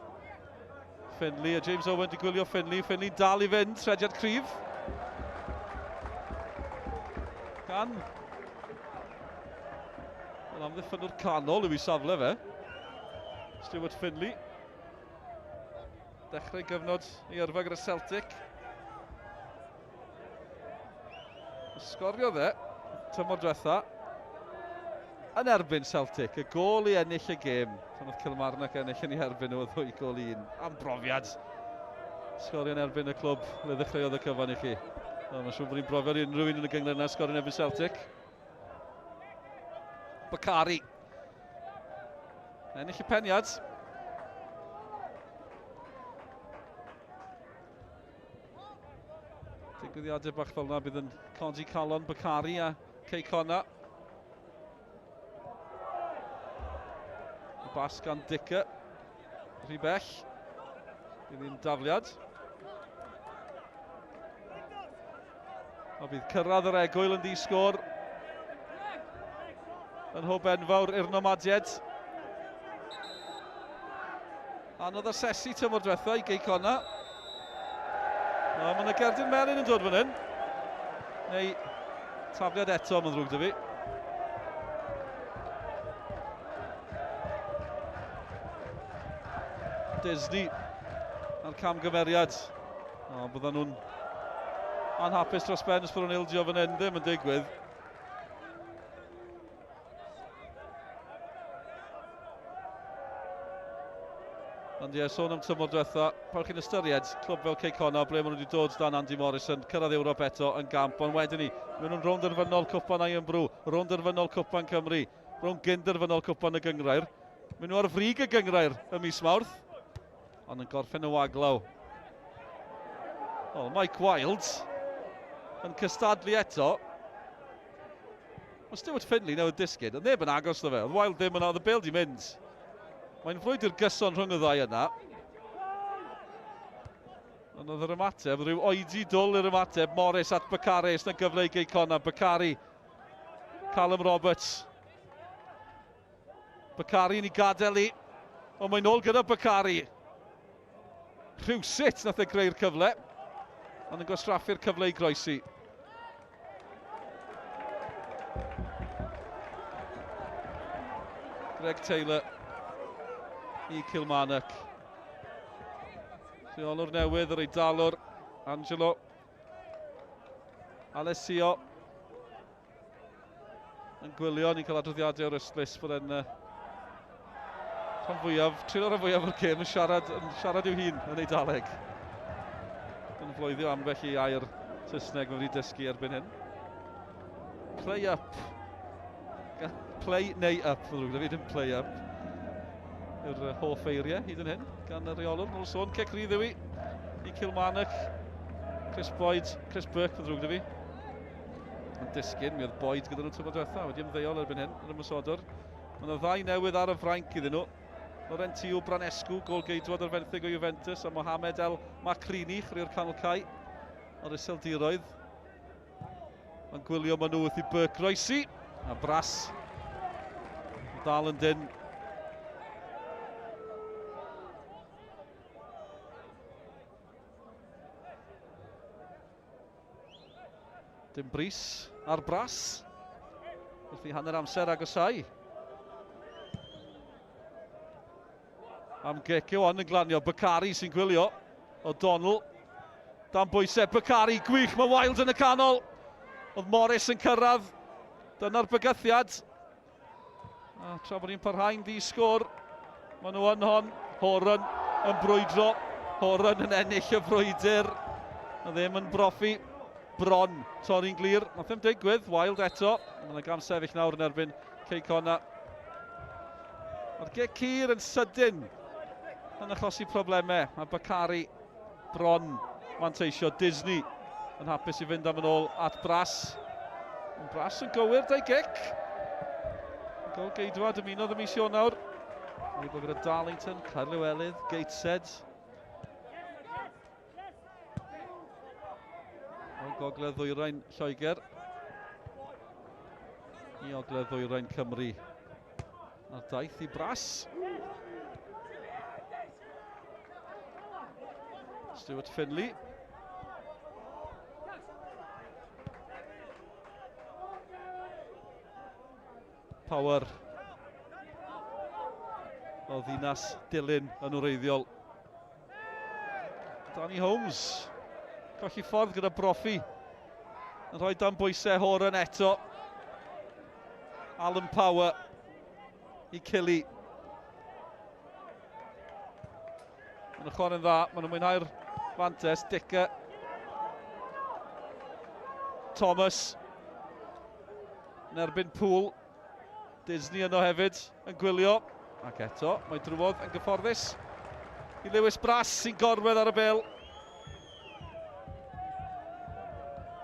Finley a James Owen di gwylio Finley. Finley'n dal i fynd, rhediad cryf. Gan. Wel, amddiffynnwr canol yw ei safle fe. Stuart Finley. Dechrau gyfnod ei yrfa gyda Celtic. Sgoriodd e tymor diwetha yn erbyn Celtic. Y gôl i ennill y gêm. Pan oedd Kilmarnock ennill yn ei erbyn nhw, ddwy gôl i un. Am brofiad. Sgorio yn erbyn y clwb le ddechreuodd y cyfan i chi. No, mae'n siŵr bod ni'n brofiad i unrhyw un yn y gynghrair yna sgorio yn erbyn Celtic. Bakari. Ennill y peniad. Digwyddiadau bach fel yna bydd yn codi calon Bakari a Cei Connah. Y bas gan Dicker. Rhy bell. Bydd hi'n dafliad. A bydd cyrraedd yr egwyl yn ddi-sgôr. Yn hwb enfawr i'r Nomadiaid. Anodd asesu tymor diwetha i Gei Connah. O, mae yna gerdyn melyn yn dod fan hyn. Neu tafliad eto, mae'n ddrwg dy fi. Disney a'r camgymeriad. O, byddan nhw'n anhapus dros ben os bod nhw'n ildio fan hyn. Ddim yn digwydd. Ond ie, sôn am tymor diwetha, pan chi'n ystyried clwb fel Cei Connah, ble maen nhw wedi dod dan Andy Morrison, cyrraedd Ewrop eto yn gamp, ond wedyn ni, maen nhw'n rownd derfynol Cwpan Iron Brew, rownd derfynol Cwpan Cymru, rownd gyn-derfynol Cwpan y Gynghrair. Maen nhw ar frig y gynghrair ym mis Mawrth, ond yn gorffen y waglaw. Wel, Mike Wilds yn cystadlu eto. Mae Stuart Finley newydd disgyn, oedd neb yn agos na fe, oedd Wild ddim yna, oedd y bel di mynd. Mae'n frwydr gyson rhwng y ddau yna. Ond oedd yr ymateb, rhyw oedi dwl i'r ymateb, Morris at Bakari, ys na gyfle i Gei Connah, Bakari, Callum Roberts. Bakari yn ei gadael i, ond mae'n ôl gyda Bakari. Rhywsut nath e greu'r cyfle, ond yn gwastraffu'r cyfle i groesi. Greg Taylor i Kilmarnock. Rheolwr newydd, yr Eidalwr, Angelo Alessio yn gwylio, ni'n cael adroddiadau o'r ystlys bod e'n rhan fwyaf, trin o'r rhan fwyaf o'r gêm yn siarad, yn siarad i'w hun yn Eidaleg. Yn floeddio ambell i air Saesneg mae wedi dysgu erbyn hyn. Play up. Play neu up, ddrwg da fi, dim play up. Yw'r hoff eiriau hyd yn hyn gan y rheolwr. Nôl sôn, cic rydd yw i i Kilmarnock. Chris Boyd, Chris Burke, ddrwg da fi. Yn disgyn, mi oedd Boyd gyda nhw tymor diwetha, wedi ymddeol erbyn hyn, yr ymwysodwr. Mae yna ddau newydd ar y frainc iddyn nhw. Laurentiu Branescu, gol geidwad ar fenthyg o Juventus, a Mohamed El Makrini, chwaraewr canol cae o'r Iseldiroedd. Mae'n gwylio maen nhw wrth i Burke groesi. A Brass dal yn dyn. Dim bris ar Brass. Wrth i hanner amser agosau. Am gic yw hon yn glanio. Bakari sy'n gwylio. O'Donnell. Dan bwysau. Bakari, gwych. Mae Wild yn y canol. Oedd Morris yn cyrraedd. Dyna'r bygythiad. A tra bod ni'n parhau'n ddi sgôr, maen nhw yn hon. Horan yn brwydro. Horan yn ennill y frwydr. A ddim yn brofi bron torri'n glir. Nath ddim digwydd. Wild eto. Mae yna gam sefyll nawr yn erbyn Cei Connah. Mae'r gic hir yn sydyn yn achosi problemau. Mae Bakari bron manteisio. Disney yn hapus i fynd am yn ôl at Brass. Ond Brass yn gywir da'i gic. Gol geidwad ymunodd y mis Ionawr. Wedi bod gyda Darlington, Caerlywelydd, Gateshead. O gogledd ddwyrain Lloegr i ogledd ddwyrain Cymru. A'r daith i Brass. Stuart Finley. Power o ddinas Dulyn yn wreiddiol. Danny Holmes, colli ffordd gyda Brofi. Yn rhoi dan bwysau Horan eto. Alan Power i Cilly. Maen nhw'n chwarae'n dda, maen nhw'n mwynhau'r fantes. Dicker. Thomas. Yn erbyn Poole. Disney yno hefyd yn gwylio. Ac eto, mae drwodd yn gyfforddus i Lewis Brass sy'n gorwedd ar y bel.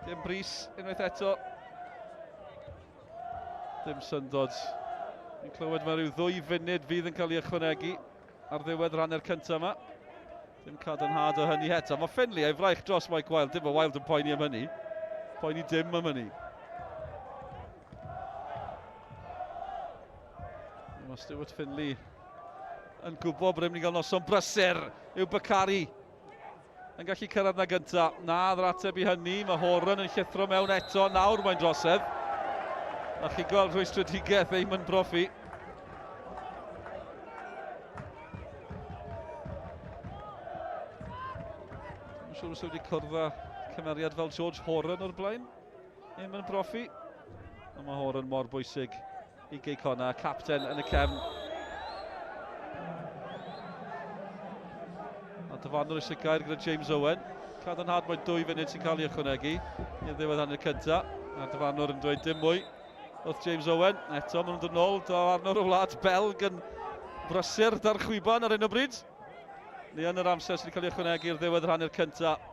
Dim bris unwaith eto. Dim syndod. Ni'n clywed mae rhyw ddwy funud fydd yn cael ei ychwanegu ar ddiwedd yr hanner cyntaf yma. Dim cadarnhad o hynny eto. Mae Finley a'i fraich dros Mike Wild. Dim mae Wild yn poeni am hynny. Poeni dim am hynny. Mae Stuart Finley yn gwybod bod e'n mynd i gael noson brysur yw Bakari yn gallu cyrraedd na gynta. Na, yr ateb i hynny. Mae Horan yn llithro mewn eto. Nawr mae'n drosedd. A chi gweld rhwystredigaeth Eamon Brophy. Dwi'n siŵr os wedi cwrdd â cymeriad fel George Horan o'r blaen. Eamon Brophy. Ond mae Horan mor bwysig i Gei Connah, capten yn y cefn. A dyfarnwr eisiau gair gyda James Owen. Cadarnhad mae dwy funud sy'n cael ei ychwanegu i'r ddiwedd hanner cyntaf. A dyfarnwr yn dweud dim mwy wrth James Owen. Eto, maen nhw'n dod nôl. Dyfarnwr o wlad Belg yn brysur da'r chwiban ar hyn o bryd. Ni yn yr amser sydd wedi cael ei ychwanegu i'r ddiwedd yr hanner cyntaf.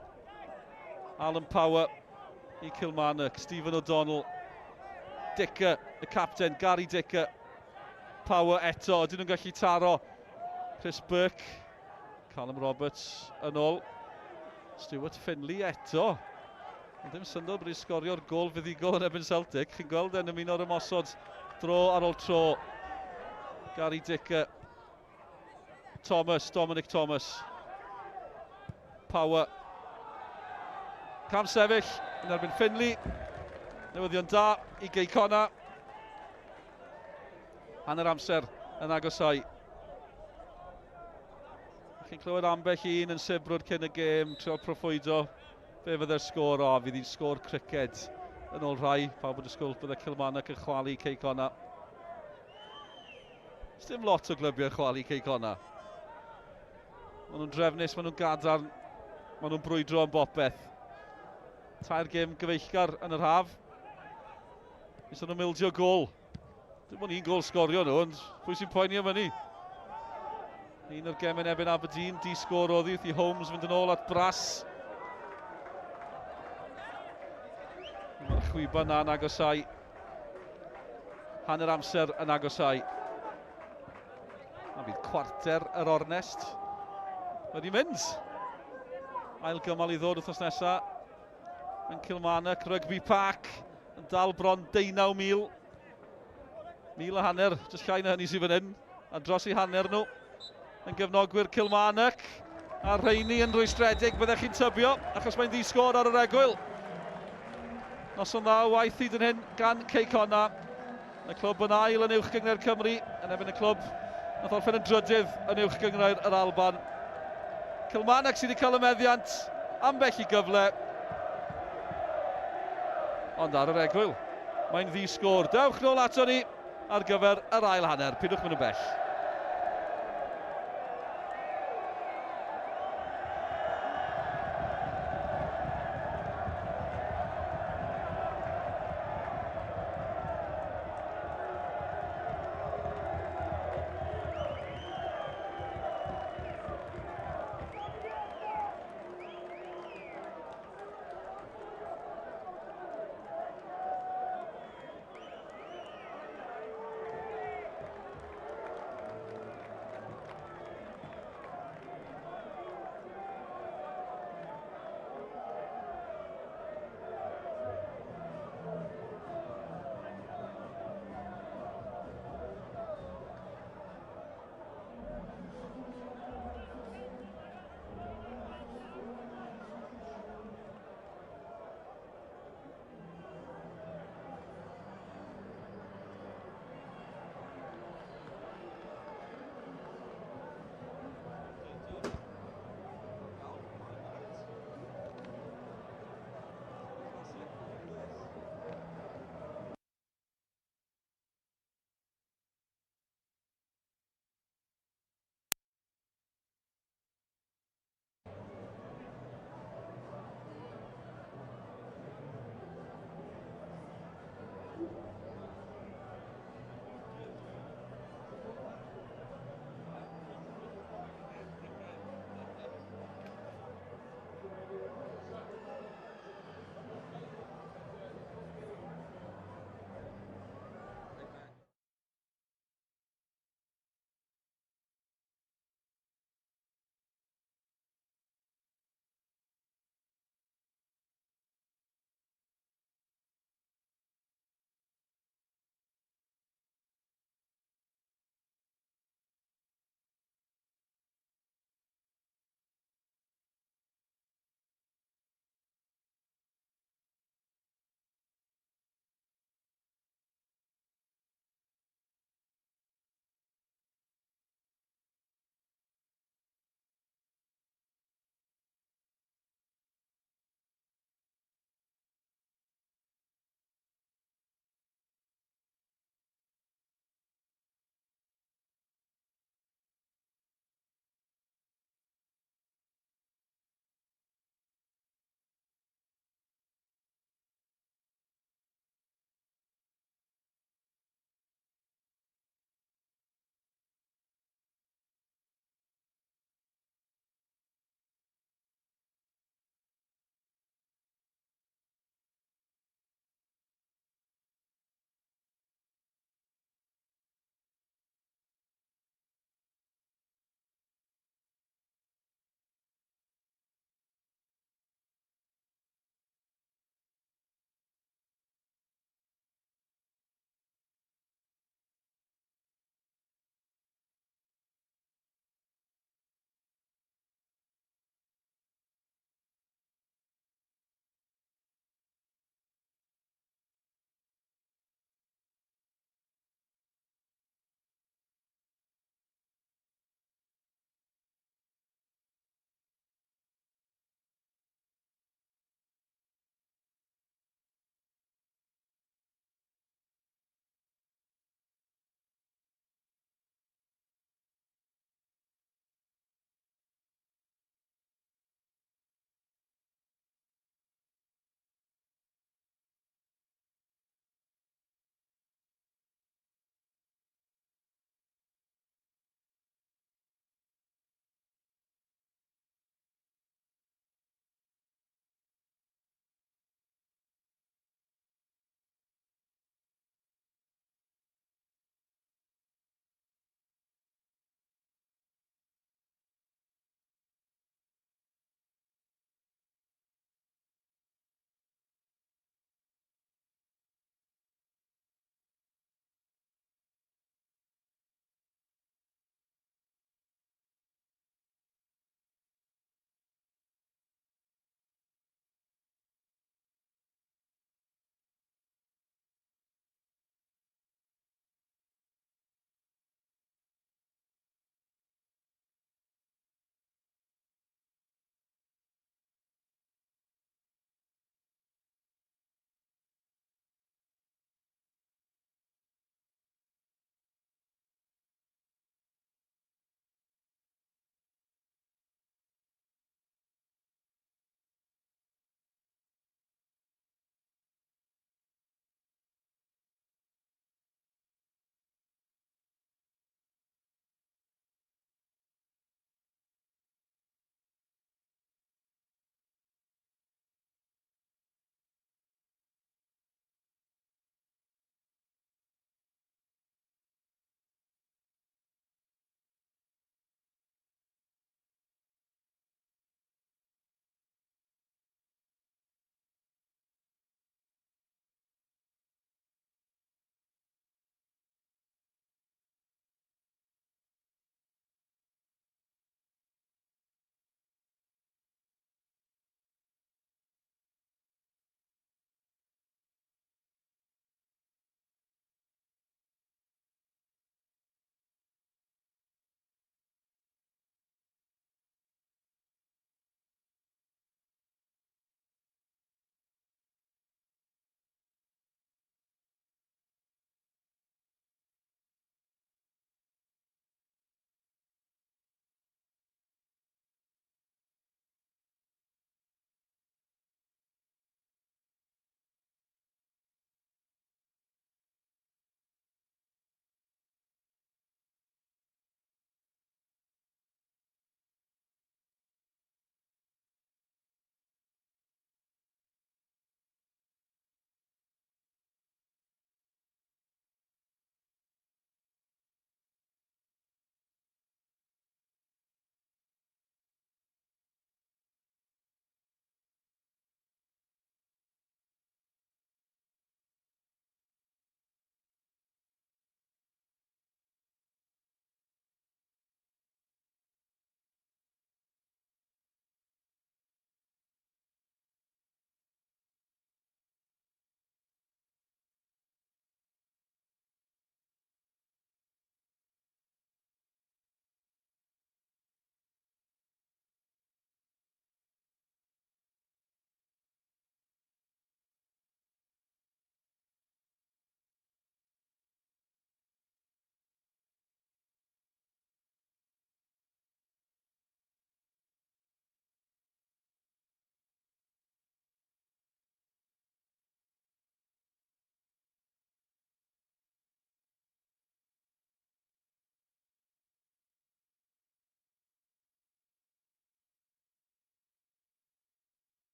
Alan Power. i Kilmarnock. Stephen O'Donnell, Dicker, y capten, Gary Dicker. Power eto, ydyn nhw'n gallu taro. Chris Burke, Callum Roberts yn ôl. Stuart Finley eto. Ond ddim syndod bod hi'n sgorio'r gol fuddugol yn erbyn Celtic. Chi'n gweld e'n ymuno'r ymosod dro ar ôl tro. Gary Dicker. Thomas, Dominic Thomas. Power. Cam sefyll yn erbyn Finley. Newyddion da i Gei Connah. Hanner amser yn agosau. Chi'n clywed ambell un yn sibrwd cyn y gêm, trio proffwydo be fydde'r sgôr. O, fydd hi'n sgôr criced yn ôl rhai. Pawb yn disgwyl bydde Kilmarnock yn chwalu Cei Connah. Dim lot o glybiau chwalu Cei Connah. Maen nhw'n drefnus, maen nhw'n gadarn, maen nhw'n brwydro am bopeth. Tair gêm gyfeillgar yn yr haf. Nes nhw'n mildio gol. Dim ond un gol sgorio nhw, ond pwy sy'n poeni am hynny? Un o'r gemau yn erbyn Aberdeen, di sgôr oddi wrth i Holmes fynd yn ôl at Brass. Mae'r chwiban na'n agosau. Hanner amser yn agosau. A bydd cwarter yr ornest wedi mynd. Ail gymal i ddod wythnos nesaf yn Kilmarnock Rugby Park yn dal bron 19,000. Mil a hanner, jyst llai na hynny sydd fan hyn. A dros i hanner nhw yn gefnogwyr Kilmarnock. A rheini yn rwystredig, byddech chi'n tybio, achos mae'n ddi-sgôr ar yr egwyl. Noson dda o waith hyd yn hyn gan Cei Connah. Y clwb yn ail yn Uwch Gynghrair Cymru, yn erbyn y clwb nath orffen yn drydydd yn Uwch Gynghrair yr Alban. Kilmarnock sydd wedi cael y meddiant ambell i gyfle. Ond ar yr egwyl, mae'n ddi-sgôr. Dewch nôl ato ni ar gyfer yr ail hanner. Pidwch mynd yn bell.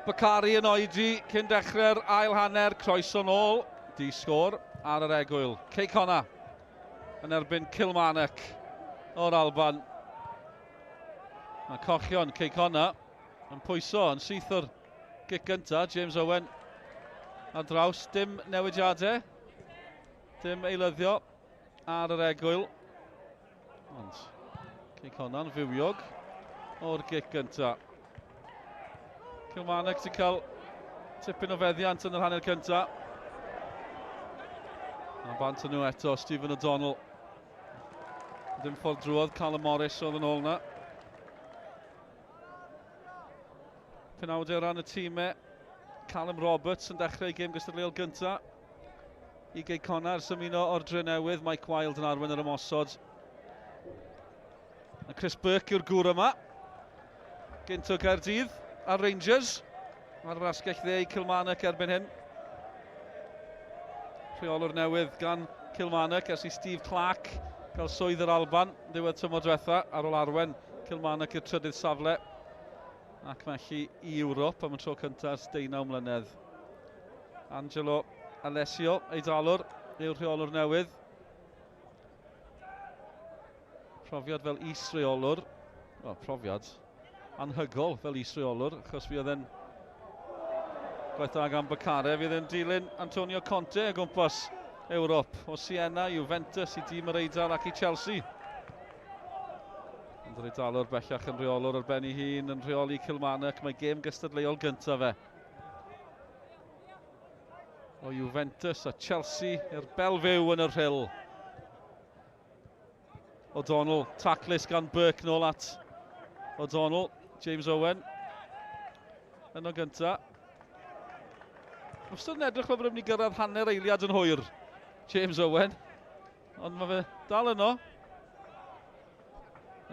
Bakari yn oedi cyn dechrau'r ail hanner, croeso nôl, di sgôr ar yr egwyl. Cei Connah yn erbyn Kilmarnock o'r Alban. Mae cochion Cei Connah yn pwyso yn syth o'r gic gyntaf. James Owen ar draws, dim newidiadau, dim eilyddio ar yr egwyl. Ond Cei Connah'n fywiog o'r gic gyntaf. Kilmarnock sy'n cael tipyn o feddiant yn yr hanner cyntaf. A bant yn nhw eto, Stephen O'Donnell. Ddim ffordd drwodd, Callum Morris oedd yn ôl yna. Penawdau o ran y tîmau. Callum Roberts yn dechrau ei gêm gystadleuol gyntaf i Gei Connah ers ymuno o'r Drenewydd. Mike Wilde yn arwain yr ymosod. A Chris Burke yw'r gŵr yma. Gynt o Gaerdydd a Rangers. Ar yr asgell dde i Kilmarnock erbyn hyn. Rheolwr newydd gan Kilmarnock ers i Steve Clark gael swydd yr Alban ddiwedd tymor diwetha ar ôl arwen Kilmarnock i'r trydydd safle ac felly i Ewrop am y tro cyntaf ers 19 mlynedd. Angelo Alessio, Eidalwr, yw'r rheolwr newydd. Profiad fel is-reolwr, wel, profiad anhygol fel is-reolwr, achos fi oedd e'n gwaith da gan Bacare, fydd e'n dilyn Antonio Conte o gwmpas Ewrop, o Siena, Juventus i dîm yr Eidal ac i Chelsea. Ond yr Eidalwr bellach yn rheolwr ar ben ei hun, yn rheoli Kilmarnock, mae gêm gystadleuol gyntaf fe. O Juventus a Chelsea i'r Belfyw yn y Rhyl. O'Donnell, taclus gan Burke nôl at O'Donnell. James Owen yno gynta. Wastad yn edrych fel bod e'n mynd i gyrraedd hanner eiliad yn hwyr, James Owen. Ond mae fe dal yno.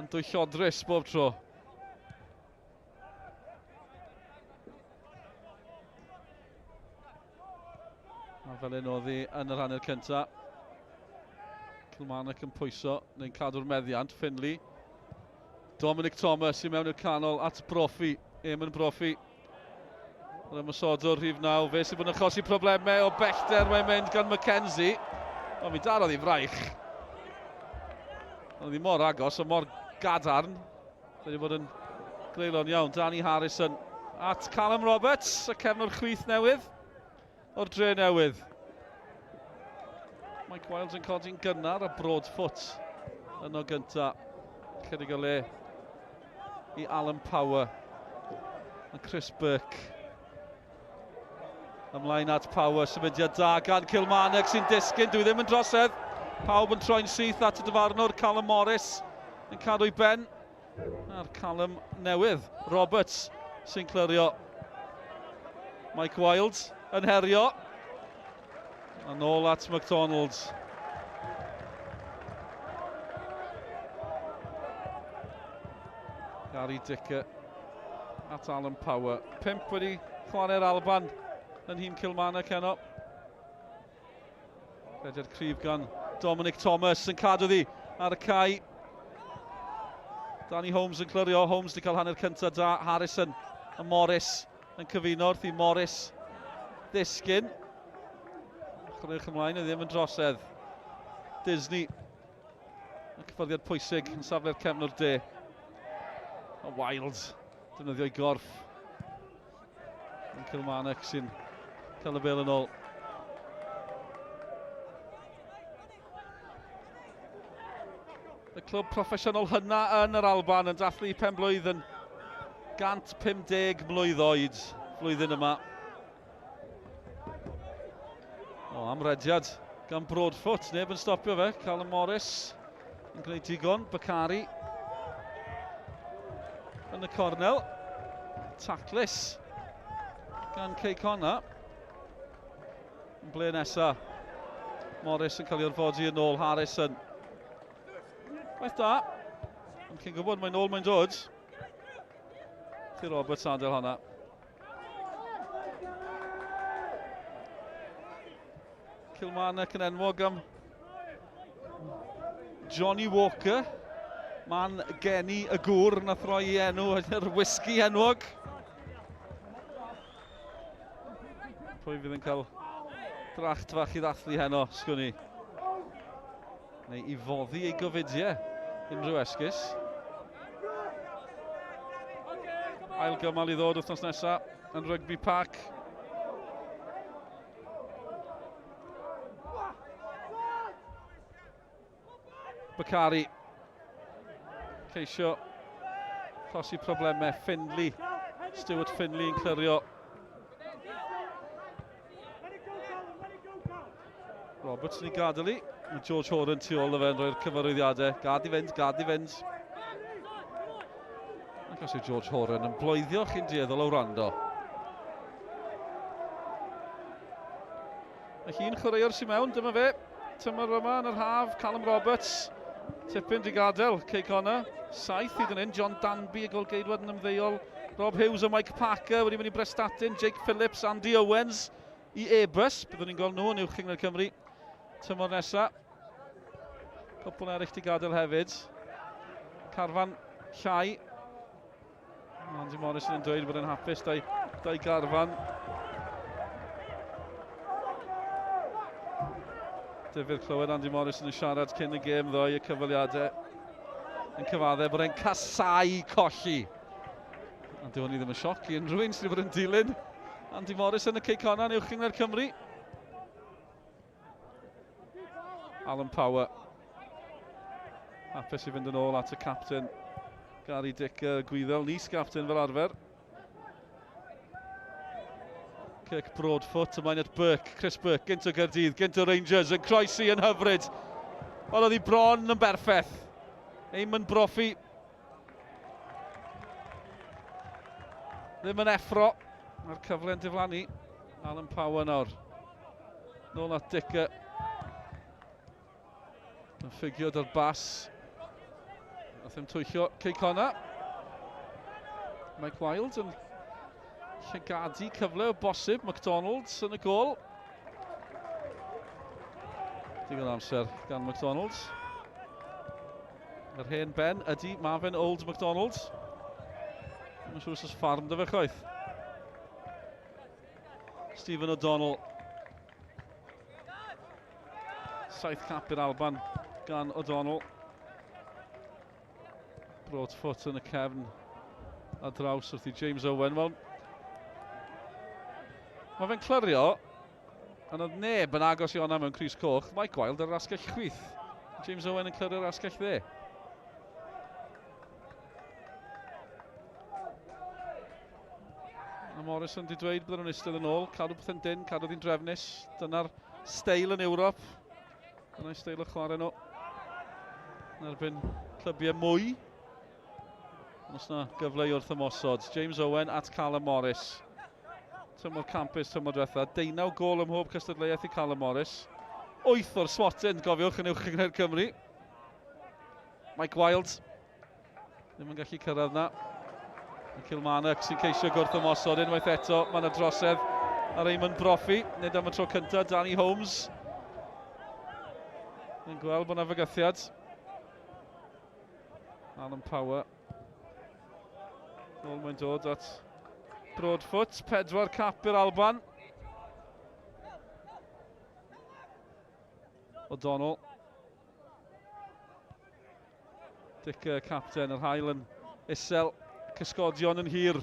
Yn dwyllodrus bob tro. A fel un oedd hi yn yr hanner cyntaf. Kilmarnock yn pwyso, neu'n cadw'r meddiant. Finley. Dominic Thomas i mewn i'r canol at Brophy. Eamon Brophy. Yr ymosodwr rhif 9. Fe sydd bod yn achosi problemau o bellter mae'n mynd gan McKenzie. Ond mi darodd i fraich. Oedd hi mor agos, o mor gadarn. Wedi bod yn greulon iawn. Danny Harrison at Callum Roberts, y cefnwr chwith newydd o'r dre newydd. Mike Wilds yn codi'n gynnar a Broadfoot yno gynta. Chydig o le i Alan Power a Chris Burke. Ymlaen at Power, symudiad da gan Kilmarnock sy'n disgyn, dwi ddim yn drosedd. Pawb yn troi'n syth at y dyfarnwr, Callum Morris yn cadw'i ben. A'r Callum newydd, Roberts sy'n clirio. Mike Wilde yn herio. A nôl at McDonald. Gary Dicker at Alan Power. Pimp wedi chwarae'r Alban yn nhîm Kilmarnock heno. Rediad cryf gan Dominic Thomas yn cadw ddi ar y cae. Danny Holmes yn clirio. Holmes wedi cael hanner cyntaf da. Harrison a Morris yn cyfuno wrth i Morris ddisgyn. Chwaraewch ymlaen, ddim yn drosedd. Disney. Y cyffyrddiad pwysig yn safle'r cefnwr de. A Wild defnyddio'i gorff. Yn Kilmarnock sy'n cael y bel yn ôl. Y clwb proffesiynol hynna yn yr Alban yn dathlu pen blwydd yn 150 mlwydd oed flwyddyn yma. O, amrediad gan Broadfoot. Neb yn stopio fe. Callum Morris yn gwneud digon. Bakari yn y cornel. Taclus gan Cei Connah. Yn ble nesa? Morris yn cael ei orfodi yn ôl. Harrison. Gwaith da. Ond chi'n gwybod, mae'n ôl mae'n dod. Ti Roberts adael honna. Kilmarnock yn enwog am Johnny Walker. Man geni y gŵr nath roi ei enw yr whisky enwog. Pwy fydd yn cael dracht fach i ddathlu heno, sgwn i. Neu i foddi ei gofidiau, unrhyw esgus. Ail gymal i ddod wythnos nesaf yn Rugby Park. Bakari. Ceisio achosi problemau. Findlay. Stuart Findlay yn clirio. Roberts yn ei gadael i. Mae George Horan tu ôl fe yn rhoi'r cyfarwyddiadau. Gad i fynd, gad i fynd. Ac os yw George Horan yn bloeddio, chi'n dueddol o wrando. Felly un chwaraewr sy'n mewn, dyma fe. Tymor yma yn yr haf, Callum Roberts. Tipyn di gadael, Cei Connor. Saith hyd yn hyn, John Danby, y golgeidwad yn ymddeol. Rob Hughes a Mike Parker wedi mynd i Brestatyn. Jake Phillips, Andy Owens i Airbus. Byddwn ni'n gweld nhw yn Uwch Gynghrair Cymru tymor nesaf. Cwpl eraill di gadael hefyd. Carfan llai. Andy Morrison yn dweud bod e'n hapus dau, dau garfan. Difyr clywed Andy Morrison yn siarad cyn y gêm ddoe, y cyfweliadau yn cyfadde bod e'n casau colli. Ond dyw hynny ddim yn sioc i unrhyw un sydd wedi bod yn dilyn Andy Morrison y Cei Connah yn Uwch Gynghrair Cymru. Alan Power. Hapus i fynd yn ôl at y captain Gary Dick y Gwyddel, nis captain fel arfer. Kirk Broadfoot, ymlaen at Burke, Chris Burke, gynt o Gaerdydd, gynt o Rangers, yn croesi yn hyfryd. Ond oedd hi bron yn berffaith. Eamon Brophy. Ddim yn effro. Mae'r cyfle yn diflannu. Alan Power nawr. Nôl at Dicker. Yn ffugio da'r bas. Nath e'n twyllio Cei Connah. Mike Wild yn llygadu cyfle o bosib. McDonald's yn y gol. Digon amser gan McDonald's. Yr hen ben ydy Marvin Old McDonald's. Mae'n siŵr os oes ffarm dy fe chwaith. Stephen O'Donnell. Saith cap i'r Alban gan O'Donnell. Broadfoot yn y cefn a draws wrth i James Owen. Wel, mae fe'n clirio, ond oedd neb yn agos i honna mewn crys coch. Mike Wild ar yr asgell chwith. James Owen yn clirio'r asgell dde. A Morrison wedi dweud bydden nhw'n eistedd yn ôl, cadw pethau'n dyn, cadw ddi'n drefnus. Dyna'r steil yn Ewrop. Dyna'i steil o chwarae nhw. Yn erbyn clybiau mwy. Os na gyfle i wrth ymosod. James Owen at Callum Morris. Tymor campus tymor diwetha. Deunaw gol ym mhob cystadleuaeth i Callum Morris. Wyth o'r swatyn, gofiwch, yn uwch gynghrair Cymru. Mike Wild Ddim yn gallu cyrraedd na. Y Kilmarnock sy'n ceisio gwrth ymosod unwaith eto. Mae yna drosedd ar Eamon Brophy. Nid am y tro cyntaf, Danny Holmes. Yn gweld bod yna fygythiad. Alan Power. Nôl mae'n dod at Broadfoot. Pedwar cap i'r Alban. O'Donnell. Dick y capten, yr hael yn isel, cysgodion yn hir.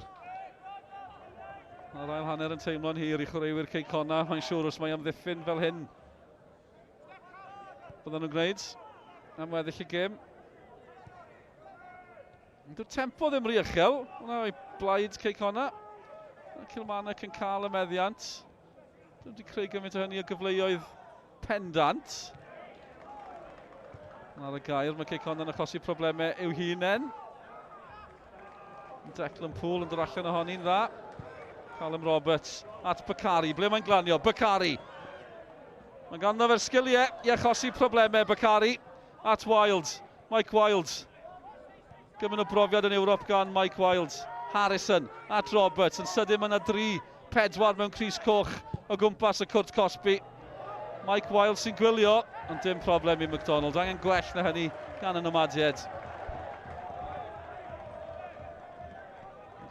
Mae'r ail hanner yn teimlo'n hir i chwaraewyr Cei Connah, mae'n siŵr os mae amddiffyn fel hyn. Bydden nhw'n gwneud am weddill y gêm. Dyw'r tempo ddim rhy uchel, hwnna o'i blaid Cei Connah. Mae Kilmarnock yn cael y meddiant. Ddim wedi creu gymaint o hynny o gyfleoedd pendant. Ar y gair, mae Cei Connah yn achosi problemau i'w hunain. Declan Poole yn dod allan ohoni'n dda. Callum Roberts at Bakari. Ble mae'n glanio? Bakari! Mae ganddo fe'r sgiliau i achosi problemau. Bakari at Wild. Mike Wild. Gymaint o brofiad yn Ewrop gan Mike Wild. Harrison at Roberts. Yn sydyn mae yna dri, pedwar mewn crys coch o gwmpas y cwrt cosbi. Mike Wild sy'n gwylio, ond dim problem i McDonald. Angen gwell na hynny gan y Nomadiaid.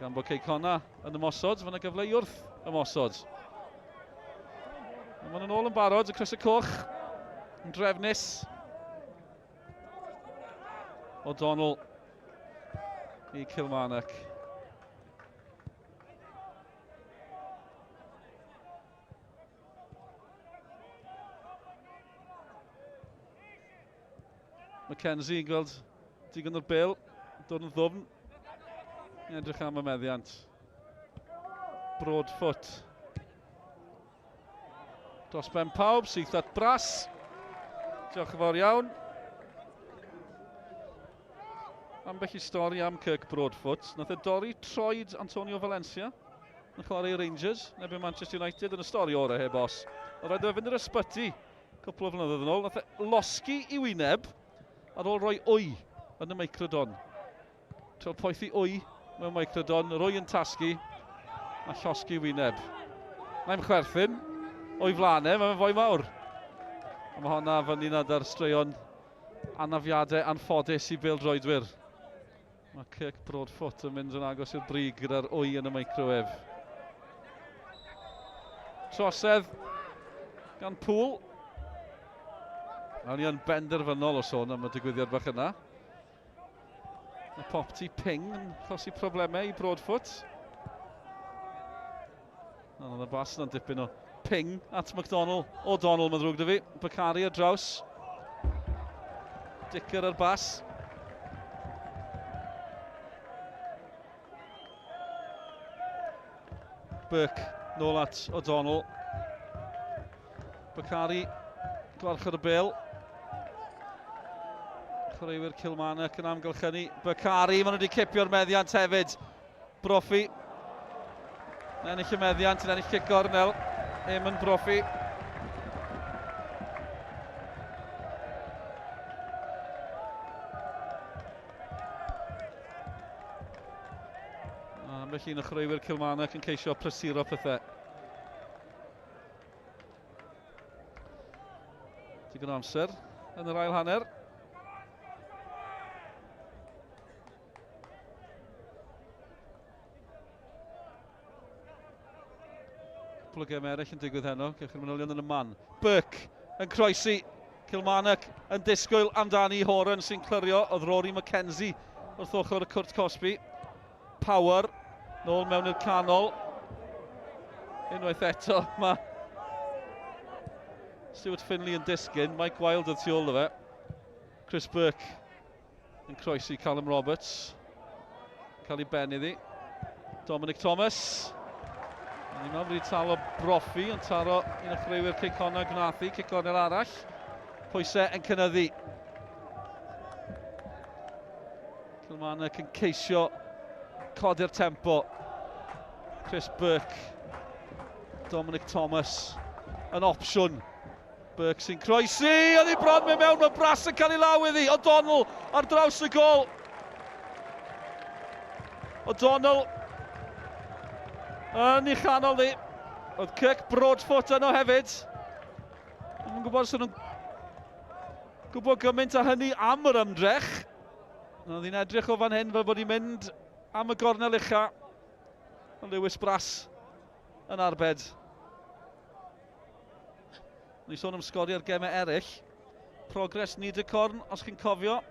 Gan bod Cei Connah yn ymosod, mae yna gyfle i wrth ymosod. Maen nhw'n ôl yn barod, y crysau coch yn drefnus. O'Donnell i Kilmarnock. Mackenzie yn gweld digon o'r bel, dod yn ddwfn. Yn edrych am y meddiant. Broadfoot. Dros ben pawb, syth at Brass. Diolch yn fawr iawn. Ambell i stori am Kirk Broadfoot. Nath e dorri troed Antonio Valencia yn chwarae i Rangers, yn erbyn Manchester United, yn y stori orau heb os. Oedd rhaid iddo fe fynd i'r ysbyty cwpl o flynyddoedd yn ôl. Nath e losgi i wyneb ar ôl rhoi wy yn y microdon. Trio poethi wy mewn microdon, yr wy yn tasgu a llosgi wyneb. Na'i'm chwerthin o'i flaen e, mae'n fwy mawr. A mae honna fyny nad ar straeon anafiadau anffodus i bêl-droedwyr. Mae Kirk Broadfoot yn mynd yn agos i'r brig gyda'r wy yn y microwave. Trosedd gan Poole. Nawn ni yn benderfynol o sôn am y digwyddiad bach yna. Mae popty ping yn achosi problemau i Broadfoot. Ond oedd y bas yna'n dipyn o ping at McDonald. O'Donnell, mae'n ddrwg dy fi. Bakari ar draws. Dicker ar bas. Burke nôl at O'Donnell. Bakari gwarchod y bel. Chwaraewyr Kilmarnock yn amgylchynu. Bakari, maen nhw wedi cipio'r meddiant hefyd. Brofi. Yn ennill y meddiant, yn ennill cic gornel. Eamon Brofi. Ambell un o chwaraewyr Kilmarnock yn ceisio prysuro pethau. Digon o amser yn yr ail hanner. Cwpl o gemau eraill yn digwydd heno. Gewch chi'r manylion yn y man. Burke yn croesi. Kilmarnock yn disgwyl amdani. Horan sy'n clirio. Oedd Rory McKenzie wrth ochr y cwrt cosbi. Power nôl mewn i'r canol. Unwaith eto mae Stuart Finley yn disgyn. Mike Wilde oedd tu ôl iddo fe. Chris Burke yn croesi Callum Roberts. Cael ei ben iddi. Dominic Thomas. O'n i'n meddwl wedi talo Brofi, ond taro un o chwaraewyr Cei Connah gwnaeth hi, cic gornel arall. Pwysau yn cynyddu. Kilmarnock yn ceisio codi'r tempo. Chris Burke, Dominic Thomas yn opsiwn. Burke sy'n croesi, oedd hi bron mynd mewn, mae Brass yn cael ei law iddi, O'Donnell ar draws y gol. O'Donnell yn ei chanol ni. Oedd Kirk Broadfoot yno hefyd. Dwi'n gwybod os nhw'n gwybod gymaint â hynny am yr ymdrech. Oedd hi'n edrych o fan hyn fel bod hi'n mynd am y gornel ucha. Ond Lewis Brass yn arbed. Ni sôn am sgorio'r gemau eraill. Progress Niederkorn, os chi'n cofio.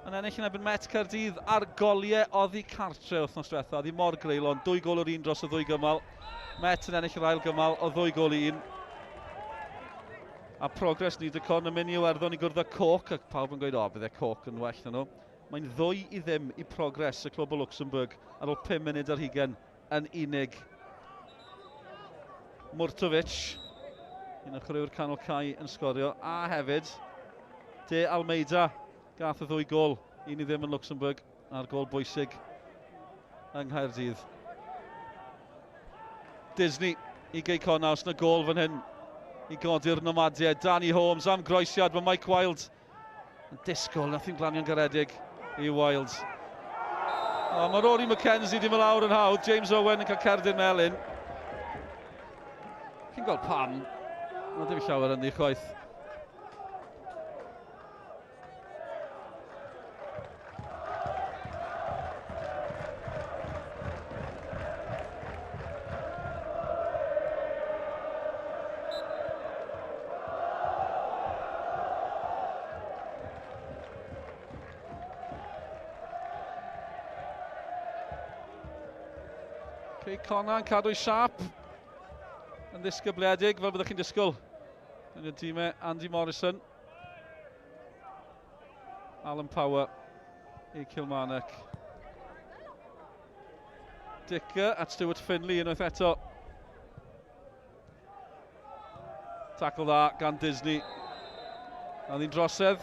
Yn ennill yn erbyn Met Caerdydd ar goliau oddi cartre wythnos diwetha. Oedd hi mor greulon, 2 gôl o'r un dros y ddwy gymal. Met yn ennill yr ail gymal o 2 gôl i 1. A Progress Niederkorn yn mynd i Iwerddon i gwrdd â Cork, ac pawb yn gweud, o, bydde Cork yn well na nhw. Mae'n 2-0 i Progress, y clwb o Luxembourg, ar ôl 5 munud ar hugain yn unig. Murtovic, un o chwaraewyr canol cae yn sgorio, a hefyd De Almeida gath y ddwy gol, 1-0 yn Luxembourg, a'r gol bwysig yng Nghaerdydd. Disney i Gei Connah, os na gol fan hyn i godi'r nomadiaid. Danny Holmes am groesiad, mae Mike Wilde Yn disgwyl, nath hi'n glanio'n garedig i Wilds. O, mae Rory McKenzie di mynd lawr yn hawdd. James Owen yn cael cerdyn melyn. Chi'n gweld pam? Mae dim llawer ynddi chwaith. Cei Connah yn cadw'i siap yn ddisgybledig fel byddwch chi'n disgwyl yn y dîmau Andy Morrison. Alan Power i Kilmarnock. Dicker at Stuart Finley unwaith eto. Tackle dda gan Disney. A ddi'n drosedd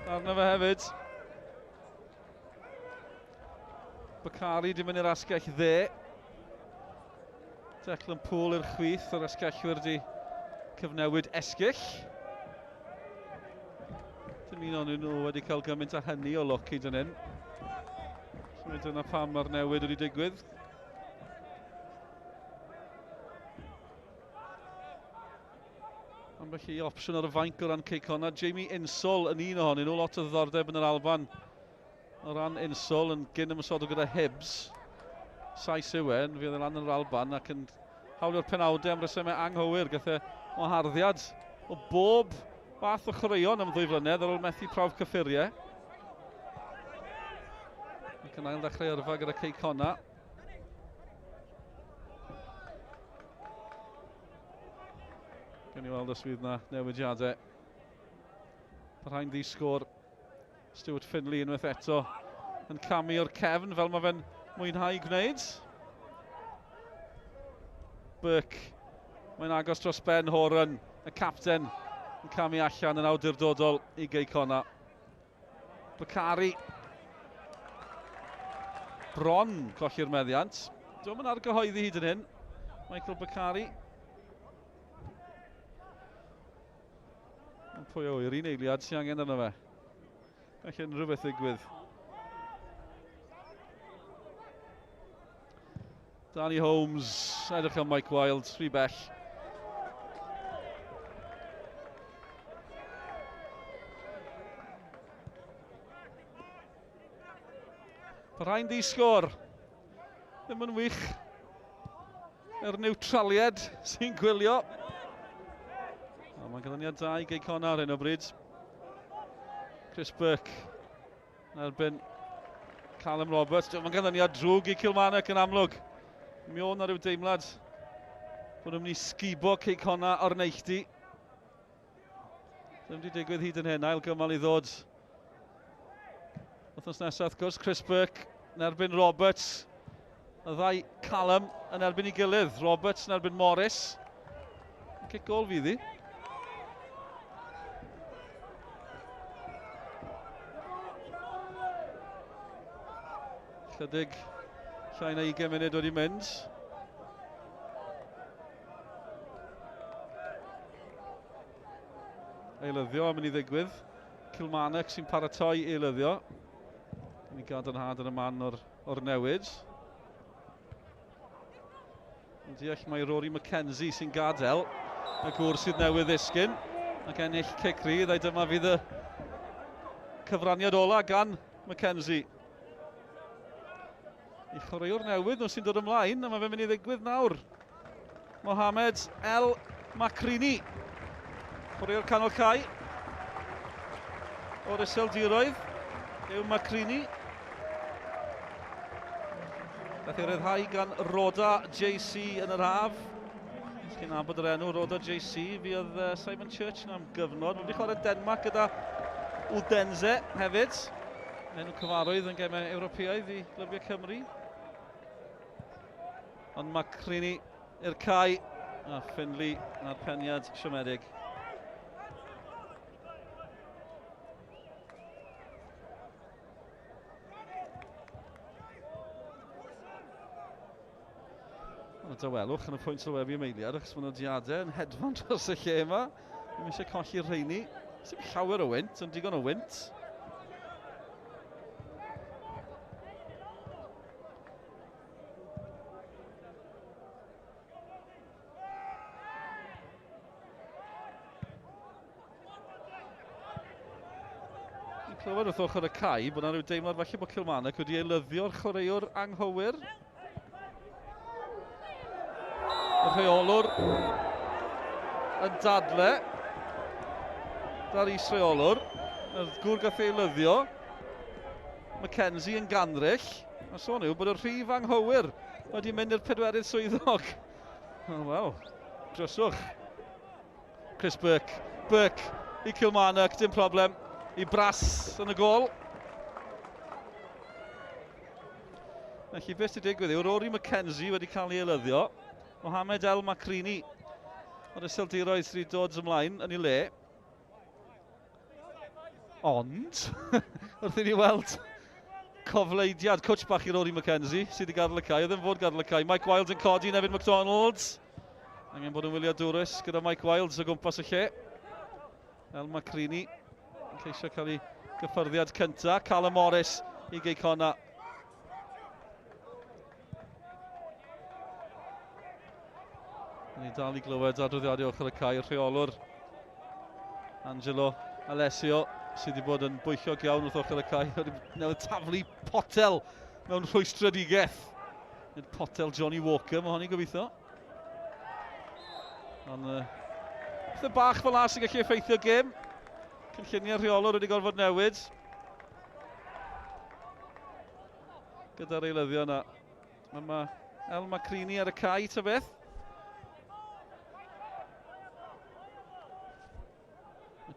arno fe hefyd. Bakari di mynd i'r asgell dde. Declan Poole i'r chwith, yr asgellwyr di cyfnewid esgyll. Dim un o'n nhw wedi cael gymaint â hynny o lwc hyd yn hyn. So dyna pam mae'r newid wedi digwydd. Ambell i opsiwn ar y fainc o ran Cei Connah. Jamie Insall yn un ohonyn nhw, lot o ddiddordeb yn yr Alban o ran Insall yn gyn ymosodwr gyda Hibs. Sais yw e, yn fydd e lan yn yr Alban ac yn hawlio'r penawdau am resymau anghywir. Gath e waharddiad o bob fath o chwaraeon am ddwy flynedd ar ôl methu prawf cyffuriau. Ac yn ail ddechrau yrfa gyda Cei Connah. Gawn ni weld os fydd na newidiadau. Parhau'n ddi-sgôr. Stuart Finley unwaith eto yn camu o'r cefn fel mae fe'n mwynhau gwneud. Burke, mae'n agos dros ben Horan, y capten, yn camu allan yn awdurdodol i Gei Connah. Bakari. Bron colli'r meddiant. Dwi'n mynd argyhoeddi hyd yn hyn. Michael Bakari. Ond pwy o yw'r un eiliad sy'n angen arno fe. Gall unrhyw beth ddigwydd. Danny Holmes, edrych am Mike Wild, rhy bell. Parhau'n ddi-sgôr. Ddim yn wych. Yr niwtraliad sy'n gwylio. O, mae'n ganlyniad da i Gei Connah ar hyn o bryd. Chris Burke yn erbyn Callum Roberts. Mae'n ganlyniad drwg i Kilmarnock yn amlwg. Mi o'n na rhyw deimlad bod nhw'n mynd i sgubo Cei Connah o'r neilltu. Ddim wedi digwydd hyd yn hyn, ail gymal i ddod. Wythnos nesaf, wrth gwrs, Chris Burke yn erbyn Roberts. Y ddau Callum yn erbyn ei gilydd. Roberts yn erbyn Morris. Cic gol fydd hi. Chydig llai na 20 munud wedi mynd. Eilyddio am mynd i ddigwydd. Kilmarnock sy'n paratoi eilyddio. Yn ei gadarnhad yn y man o'r, or newid. Yn deall mae Rory McKenzie sy'n gadael y gŵr sydd newydd ddisgyn ac ennill cic rydd a'i dyma fydd y cyfraniad ola gan McKenzie. I chwaraewr newydd nhw sy'n dod ymlaen, a mae fe'n mynd i ddigwydd nawr. Mohamed El Makrini. Chwaraewr canol cae o'r Iseldiroedd yw Makrini. Daeth ei ryddhau gan Roda JC yn yr haf. Os chi'n nabod yr enw Roda JC, fi oedd Simon Church yn am gyfnod. Mae wedi chwarae Denmark gyda Odense hefyd. Enw cyfarwydd yn gemau Ewropeaidd i glybiau Cymru. Ond mae Crini i'r cae a Finley a'r peniad siomedig. Ond dawelwch yn y pwynt sylwebu am eiliad, achos mae nodiadau yn hedfan dros y lle yma. Ddim eisiau colli'r rheini. Sim llawer o wynt, ond digon o wynt. Ni'n clywed wrth ochr y cae bod yna rhyw deimlad falle bod Kilmarnock wedi eilyddio'r chwaraewr anghywir. Y rheolwr yn dadle da'r is-reolwr. Y gŵr gath ei eilyddio. Mackenzie yn gandryll. A sôn yw bod y rhif anghywir. wedi mynd i'r pedwerydd swyddog. Oh, wel, dryswch. Chris Burke. Burke i Kilmarnock, dim problem. I Brass yn y gol. Felly beth sy'n digwydd yw Rory McKenzie wedi cael ei elyddio. Mohamed El Makrini o'r Iseldiroedd sydd wedi dod ymlaen yn ei le. Ond, wrth i ni weld cofleidiad cwtch bach i Rory McKenzie sydd wedi gadael y cae, oedd yn fod gadael y cae. Mike Wilds yn codi yn erbyn McDonald's. Angen bod yn wyliadwrus gyda Mike Wilds o gwmpas y lle. El Macrini yn ceisio cael ei gyffyrddiad cyntaf. Callum Morris i Gei Connah. Ni dal i glywed adroddiadau ochr y cae, rheolwr Angelo Alessio sydd wedi bod yn bwyllog iawn wrth ochr y cae, wedi newydd taflu potel mewn rhwystredigaeth. Nid potel Johnny Walker, mae honni gobeithio. Ond pethau bach fel la sy'n gallu effeithio gêm. Cynlluniau rheolwr wedi gorfod newid. Gyda'r eilyddion yna. Ond mae El Macrini ar y cae, ta beth.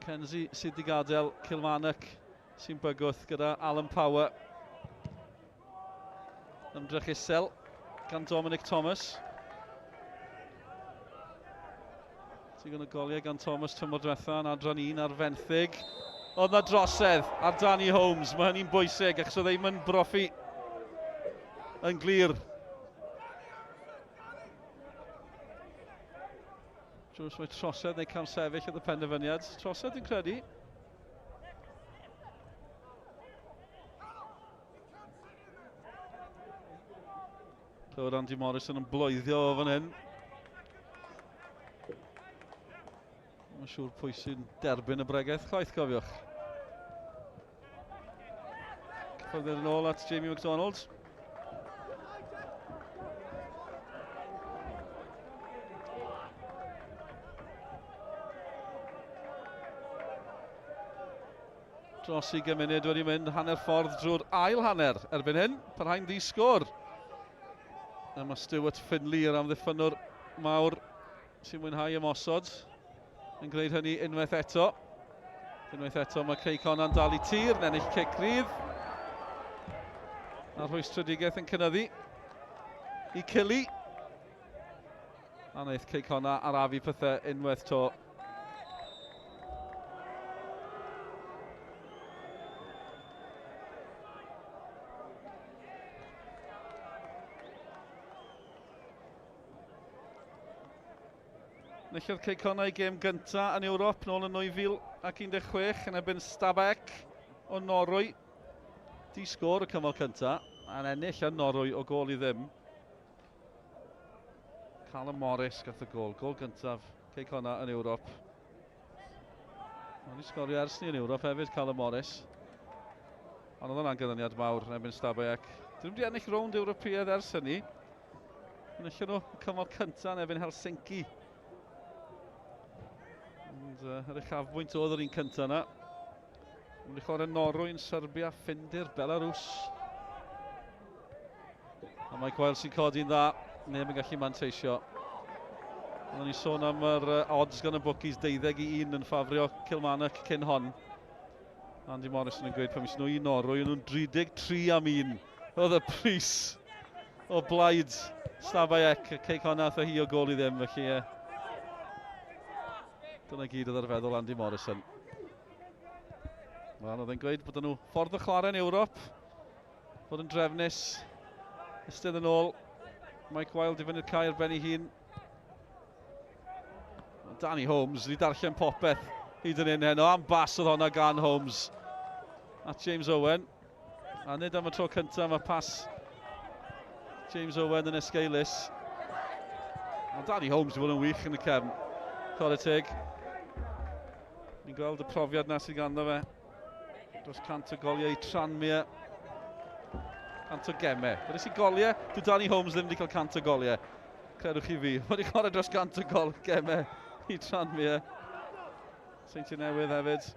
Mackenzie sydd wedi gadael Kilmarnock sy'n bygwth gyda Alan Power. Ymdrech isel gan Dominic Thomas. Digon o goliau gan Thomas tymor diwetha yn adran 1 ar fenthyg. Oedd na drosedd ar Danny Holmes. Mae hynny'n bwysig achos oedd ddim yn brofi yn glir. Jones mae trosedd neu camsefyll oedd y penderfyniad. Trosedd dwi'n credu. Clywed Andy Morrison yn bloeddio o fan hyn. Mae'n siŵr pwy sy'n derbyn y bregaeth chwaith, cofiwch. Cyffyrddiad yn ôl at Jamie McDonald. Dros 20 munud wedi mynd hanner ffordd drwy'r ail hanner erbyn hyn. Parhau'n ddi-sgôr. A mae Stuart Finley, yr amddiffynnwr mawr sy'n mwynhau ymosod, yn gwneud hynny unwaith eto. Unwaith eto mae Cei Connah'n dal i tir, yn ennill cic rydd. A rhwystredigaeth yn cynyddu i Cilly. A wnaeth Cei Connah arafu pethau unwaith to. Enillodd Cei Connah ei gêm gyntaf yn Ewrop nôl yn 2016 yn erbyn Stabæk o Norwy. Di sgôr y cymal cyntaf, a'n ennill yn Norwy o gôl i ddim. Callum Morris gath y gol, gol gyntaf Cei Connah yn Ewrop. Mae'n i sgorio ers ni yn Ewrop hefyd, Callum Morris. Ond oedd hwnna'n ganlyniad mawr yn erbyn Stabæk. Dyn nhw wedi ennill rownd Ewropeaidd ers hynny. Enillon nhw y cymal cyntaf yn erbyn Helsinki. Ond yr uchafbwynt oedd yr un cyntaf yna. Mae'n wedi chwarae Norwy yn Serbia, Ffindir, Belarus. A Mike Wild sy'n codi'n dda, neb yn gallu manteisio. Oedden ni sôn am yr odds gan y bookies 12 i 1 yn ffafrio Kilmarnock cyn hon. Andy Morrison yn gweud pan mis nhw i Norwy, nhw'n 33 am 1. Oedd y pris o blaid Stabæk, Cei Connah o hi o gol i ddim, felly dyna gyd oedd ar feddwl Andy Morrison. Wel, oedd e'n gweud bod nhw ffordd o chwarae yn Ewrop, bod yn drefnus, eistedd yn ôl, Mike Wilde i fyny'r cae ar ben ei hun. Danny Holmes wedi darllen popeth hyd yn hyn heno, am bas oedd honna gan Holmes at James Owen. A nid am y tro cyntaf mae pas James Owen yn esgeulus. Ond Danny Holmes wedi bod yn wych yn y cefn. Chwarae teg. Ni'n gweld y profiad na sydd ganddo fe. Dros 100 o goliau i Tranmere. 100 o gemau. Wedi si goliau, dwi Danny Holmes ddim wedi cael 100 o goliau. Credwch chi fi. Wedi chwarae dros 100 o gol gemau i Tranmere. Seintiau Newydd hefyd.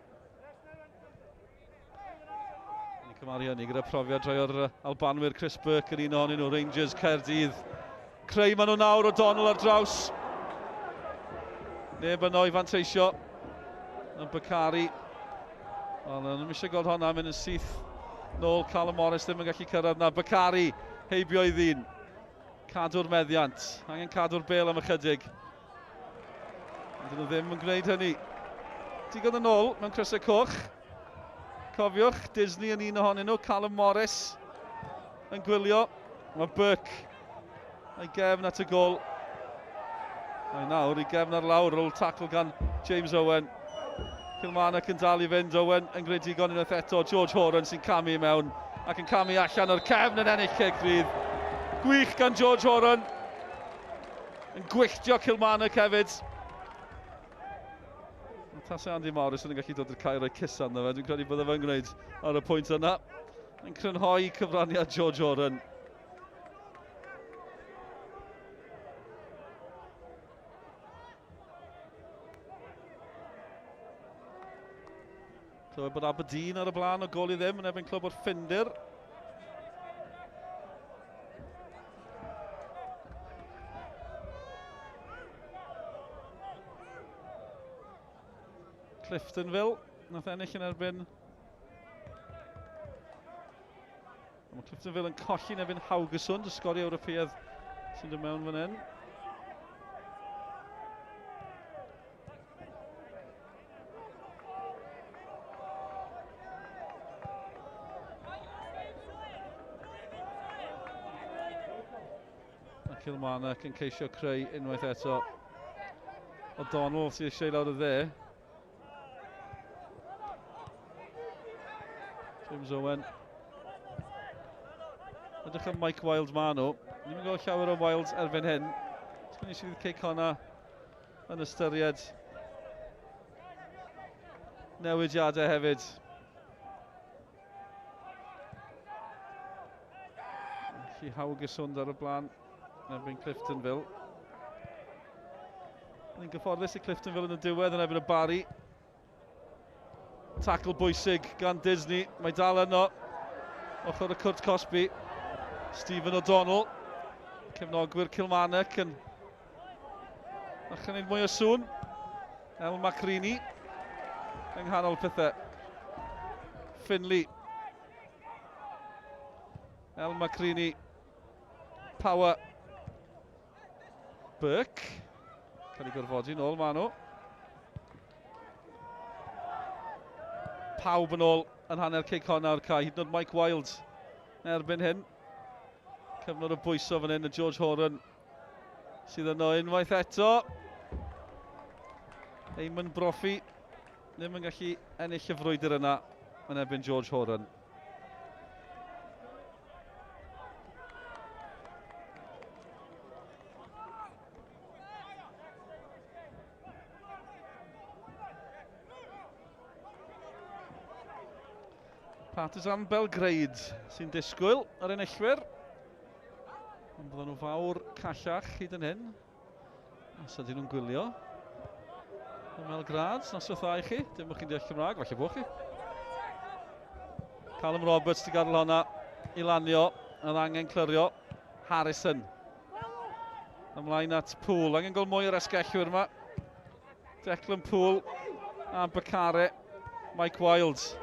Cymaru hynny gyda profiad rhai o'r Albanwyr, Chris Burke yn un ohonyn nhw, Rangers Caerdydd. Creu maen nhw nawr O'Donnell ar draws. Neb yno i fanteisio. Yn Bakari. Wel, nhw'n eisiau gweld honna mynd yn syth nôl. Callum Morris ddim yn gallu cyrraedd na. Bakari heibio i ddyn. Cadw'r meddiant. Angen cadw'r bel am ychydig. Ond dyn nhw ddim yn gwneud hynny. Digon yn ôl mewn crysau coch. Cofiwch, Disney yn un ohonyn nhw. Callum Morris yn gwylio. Mae Burke a'i gefn at y gol. Mae nawr i gefn ar lawr, roll tackle gan James Owen. Kilmarnock yn dal i fynd, Owen yn gwneud digon unwaith eto. George Horan sy'n camu i mewn ac yn camu allan o'r cefn yn ennill cic rydd. Gwych gan George Horan. Yn gwylltio Kilmarnock hefyd. Tase Andy Morris yn gallu dod i'r cae roi cusan na fe. Dwi'n credu bydde fe'n gwneud ar y pwynt yna. Yn crynhoi cyfraniad George Oren. Clywed bod Aberdeen ar y blaen o gol i ddim yn erbyn clwb o'r Ffindir. Cliftonville, nath ennill yn erbyn... Mae Cliftonville yn colli yn erbyn Haugesund, y sgori Ewropeaidd sy'n dod mewn fan hyn. A Kilmarnock yn ceisio creu unwaith eto. O'Donnell sydd eisiau i lawr y dde. James Owen. Edrych am Mike Wild ma nhw. Ni'n mynd gweld llawer o Wilds erbyn hyn. Sgwn i sydd Cei Connah yn ystyried newidiadau hefyd. Felly Haugesund ar y blaen yn erbyn Cliftonville. Yn gyfforddus i Cliftonville yn y diwedd yn erbyn y Barry. Tackle bwysig gan Disney. Mae dal yno. Ochr y cwrt cosbi. Stephen O'Donnell. Cefnogwyr Kilmarnock yn Achau mwy o sŵn. El Macrini yng nghanol pethau. Finley. El Macrini. Power. Burke. Cael ei gorfodi nôl maen nhw. Pawb yn ôl yn hanner Cei Connah o'r cae, hyd yn oed Mike Wild erbyn hyn. Cyfnod o bwyso fan hyn, y George Horan sydd yno unwaith eto. Eamon Brophy ddim yn gallu ennill y frwydr yna yn erbyn George Horan. Partizan Belgrade sy'n disgwyl yr enillwyr. Ond bydden nhw fawr callach hyd yn hyn. Os ydyn nhw'n gwylio. Ym Melgrad, noswaith dda i chi. Dim bod chi'n deall Cymraeg, falle bod chi. Callum Roberts di gadael honna i lanio. Oedd angen clirio. Harrison. Ymlaen at Poole. Angen gweld mwy o'r esgellwyr yma. Declan Poole a Bakare. Mike Wilds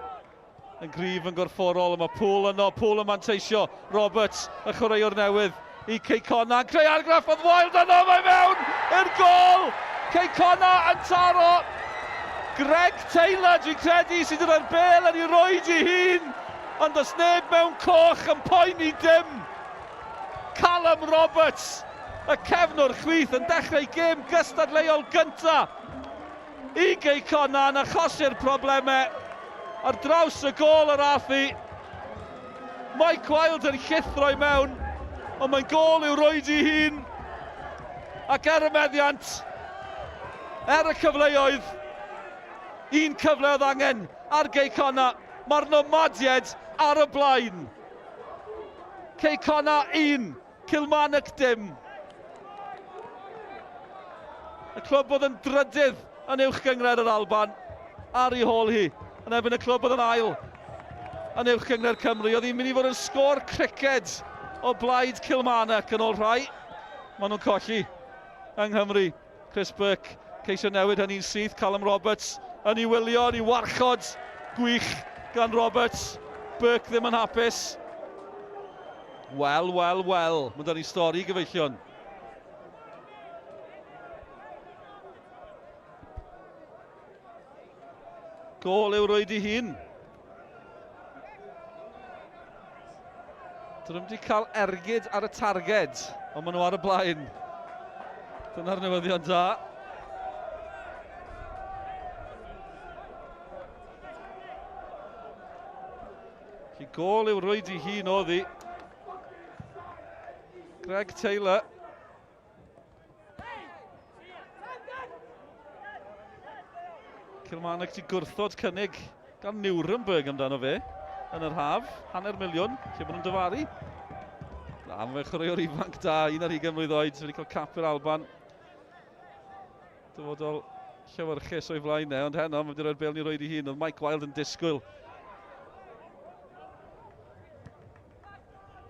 yn gryf yn gorfforol. Mae Poole yno. Poole yn manteisio. Roberts, y chwaraewr newydd i Cei Connah. Yn creu argraff oedd Wild yno. Mae mewn i'r gol! Cei Connah yn taro. Greg Taylor, dwi'n credu, sydd wedi rhoi'r bel yn ei roed i hun. Ond does neb mewn coch yn poeni dim. Callum Roberts, y cefnwr chwith, yn dechrau gêm gystadleuol gyntaf i Gei Connah yn achosi'r problemau ar draws y gôl yr ath hi. Mike Wild yn llithro i mewn, ond mae'n gôl i'w roed i hun. Ac er y meddiant, er y cyfleoedd, un cyfle oedd angen ar Gei Connah, mae'r Nomadiaid ar y blaen. Cei Connah 1, Kilmarnock dim. Y clwb oedd yn drydydd yn uwch gynghrair yr Alban ar ei hôl hi, yn erbyn y clwb oedd yn ail yn Uwch Gynghrair Cymru. Oedd hi'n mynd i fod yn sgôr criced o blaid Kilmarnock yn ôl rhai. Maen nhw'n colli yng Nghymru. Chris Burke ceisio newid hynny'n syth. Callum Roberts yn ei wylio, yn ei warchod. Gwych gan Roberts. Burke ddim yn hapus. Wel, wel, wel. Mae da ni stori, gyfeillion. Gôl yw rwyd i hun. Dyn nhw'n wedi cael ergyd ar y targed, ond maen nhw ar y blaen. Dyna'r newyddion da. Felly gôl yw rwyd i hun oedd hi. Greg Taylor. Kilmarnock di gwrthod cynnig gan Nuremberg amdano fe yn yr haf. 500,000, lle maen nhw'n dyfaru. Na, mae fe'n chwaraewr ifanc da, 21 mlwydd oed, wedi cael cap i'r Alban. Dyfodol llewyrchus o'i flaen e, ond heno mae wedi rhoi'r bel ni roed i hun. Oedd Mike Wild yn disgwyl.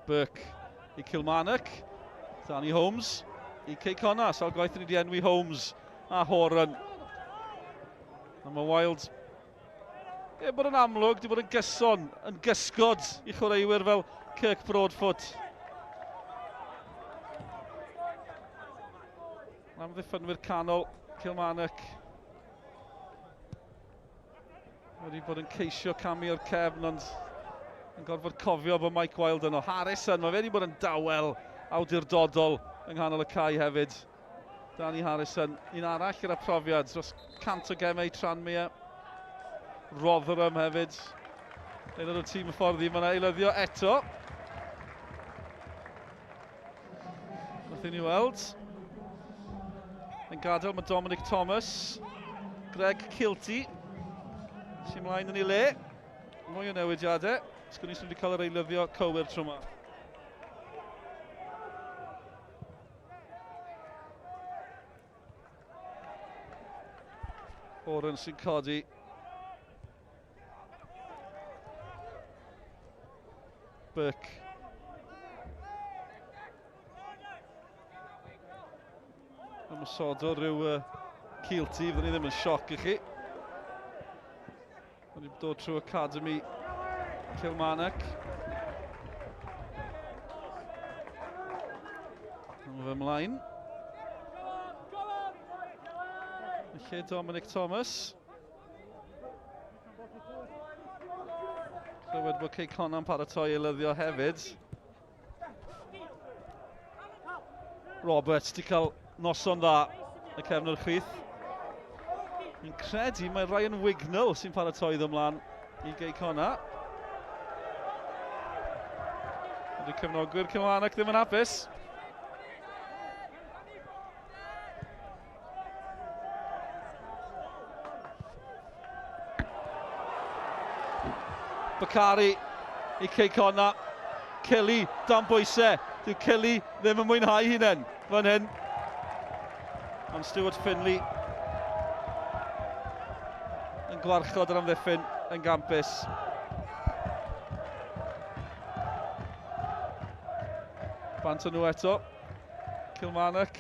Burke i Kilmarnock. Danny Holmes i Cei Connah. Sawl gwaith ni wedi enwi Holmes a Horan. A mae Wild, e, bod yn amlwg, di bod yn gyson, yn gysgod i chwaraewyr fel Kirk Broadfoot. Amddiffynwyr canol Kilmarnock wedi bod yn ceisio camu o'r cefn, ond yn gorfod cofio bod Mike Wild yno. Harrison, mae fe wedi bod yn dawel awdurdodol yng nghanol y cae hefyd. Danny Harrison, un arall gyda profiad dros 100 o gemau Tranmere. Rotherham hefyd. Aelod o'r tîm y ffordd i, mae yna eilyddio eto. Wrth i ni weld. Yn gadael mae Dominic Thomas. Greg Kilty. Sy'n mlaen yn ei le. Mwy o newidiadau. Sgwn i sydd wedi cael yr eilyddio cywir tro yma. Oren sy'n codi. Burke. Ymosodol rhyw Kielty, fyddwn ni ddim yn sioc i chi. O'n i'n dod trwy Academy Kilmarnock. Mae fe ymlaen. Lle Dominic Thomas. Clywed bod Cei Connah'n paratoi ei lyddio hefyd. Roberts di cael noson dda y cefn o'r chwith. Fi'n credu mae Ryan Wignall sy'n paratoi iddo ymlaen i Gei Connah. Ydy cefnogwyr Kilmarnock ddim yn hapus. Bakari i Cei Connah. Kelly dan bwysau. Dyw Kelly ddim yn mwynhau hunain fan hyn. Ond Stuart Finley yn gwarchod yr amddiffyn yn gampus. Bant nhw eto. Kilmarnock.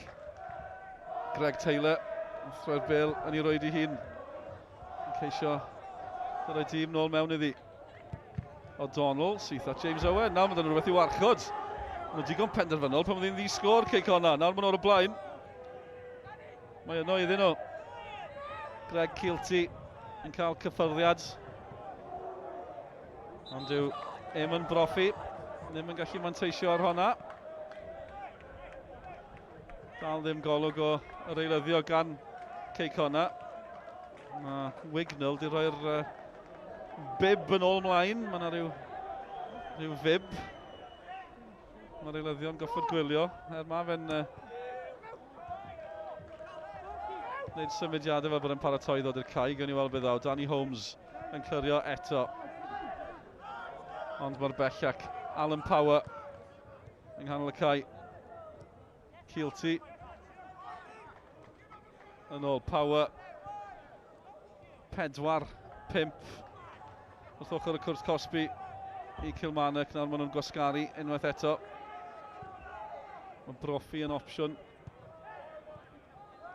Greg Taylor yn throi'r bel yn ei roed i hun. Yn ceisio dod o'i dîm nôl mewn iddi. O'Donnell, syth at James Owen. Nawr mae dyn nhw rhywbeth i warchod. Mae nhw digon penderfynol pan oedd hi'n ddi-sgôr Cei Connah. Nawr maen nhw ar y blaen. Mae yno iddyn nhw. Greg Kielty yn cael cyffyrddiad. Ond yw Eamon Brophy ddim yn gallu manteisio ar honna. Dal ddim golwg o yr eilyddio gan Cei Connah. Mae Wignall di roi'r bib yn ôl mlaen. Mae yna rhyw, rhyw fib. Mae'r eilyddio'n goffod gwylio. Er mae fe'n gwneud symudiadau fel bod e'n paratoi ddod i'r cae. Gawn ni weld beth ddaw. Danny Holmes yn clirio eto. Ond mae'r bellach Alan Power yng nghanol y cae. Kielty. Yn ôl Power. 4, 5. Wrth ochr y cwrs cosbi. i Kilmarnock, nawr maen nhw'n gwasgaru unwaith eto. Mae Brophy yn opsiwn.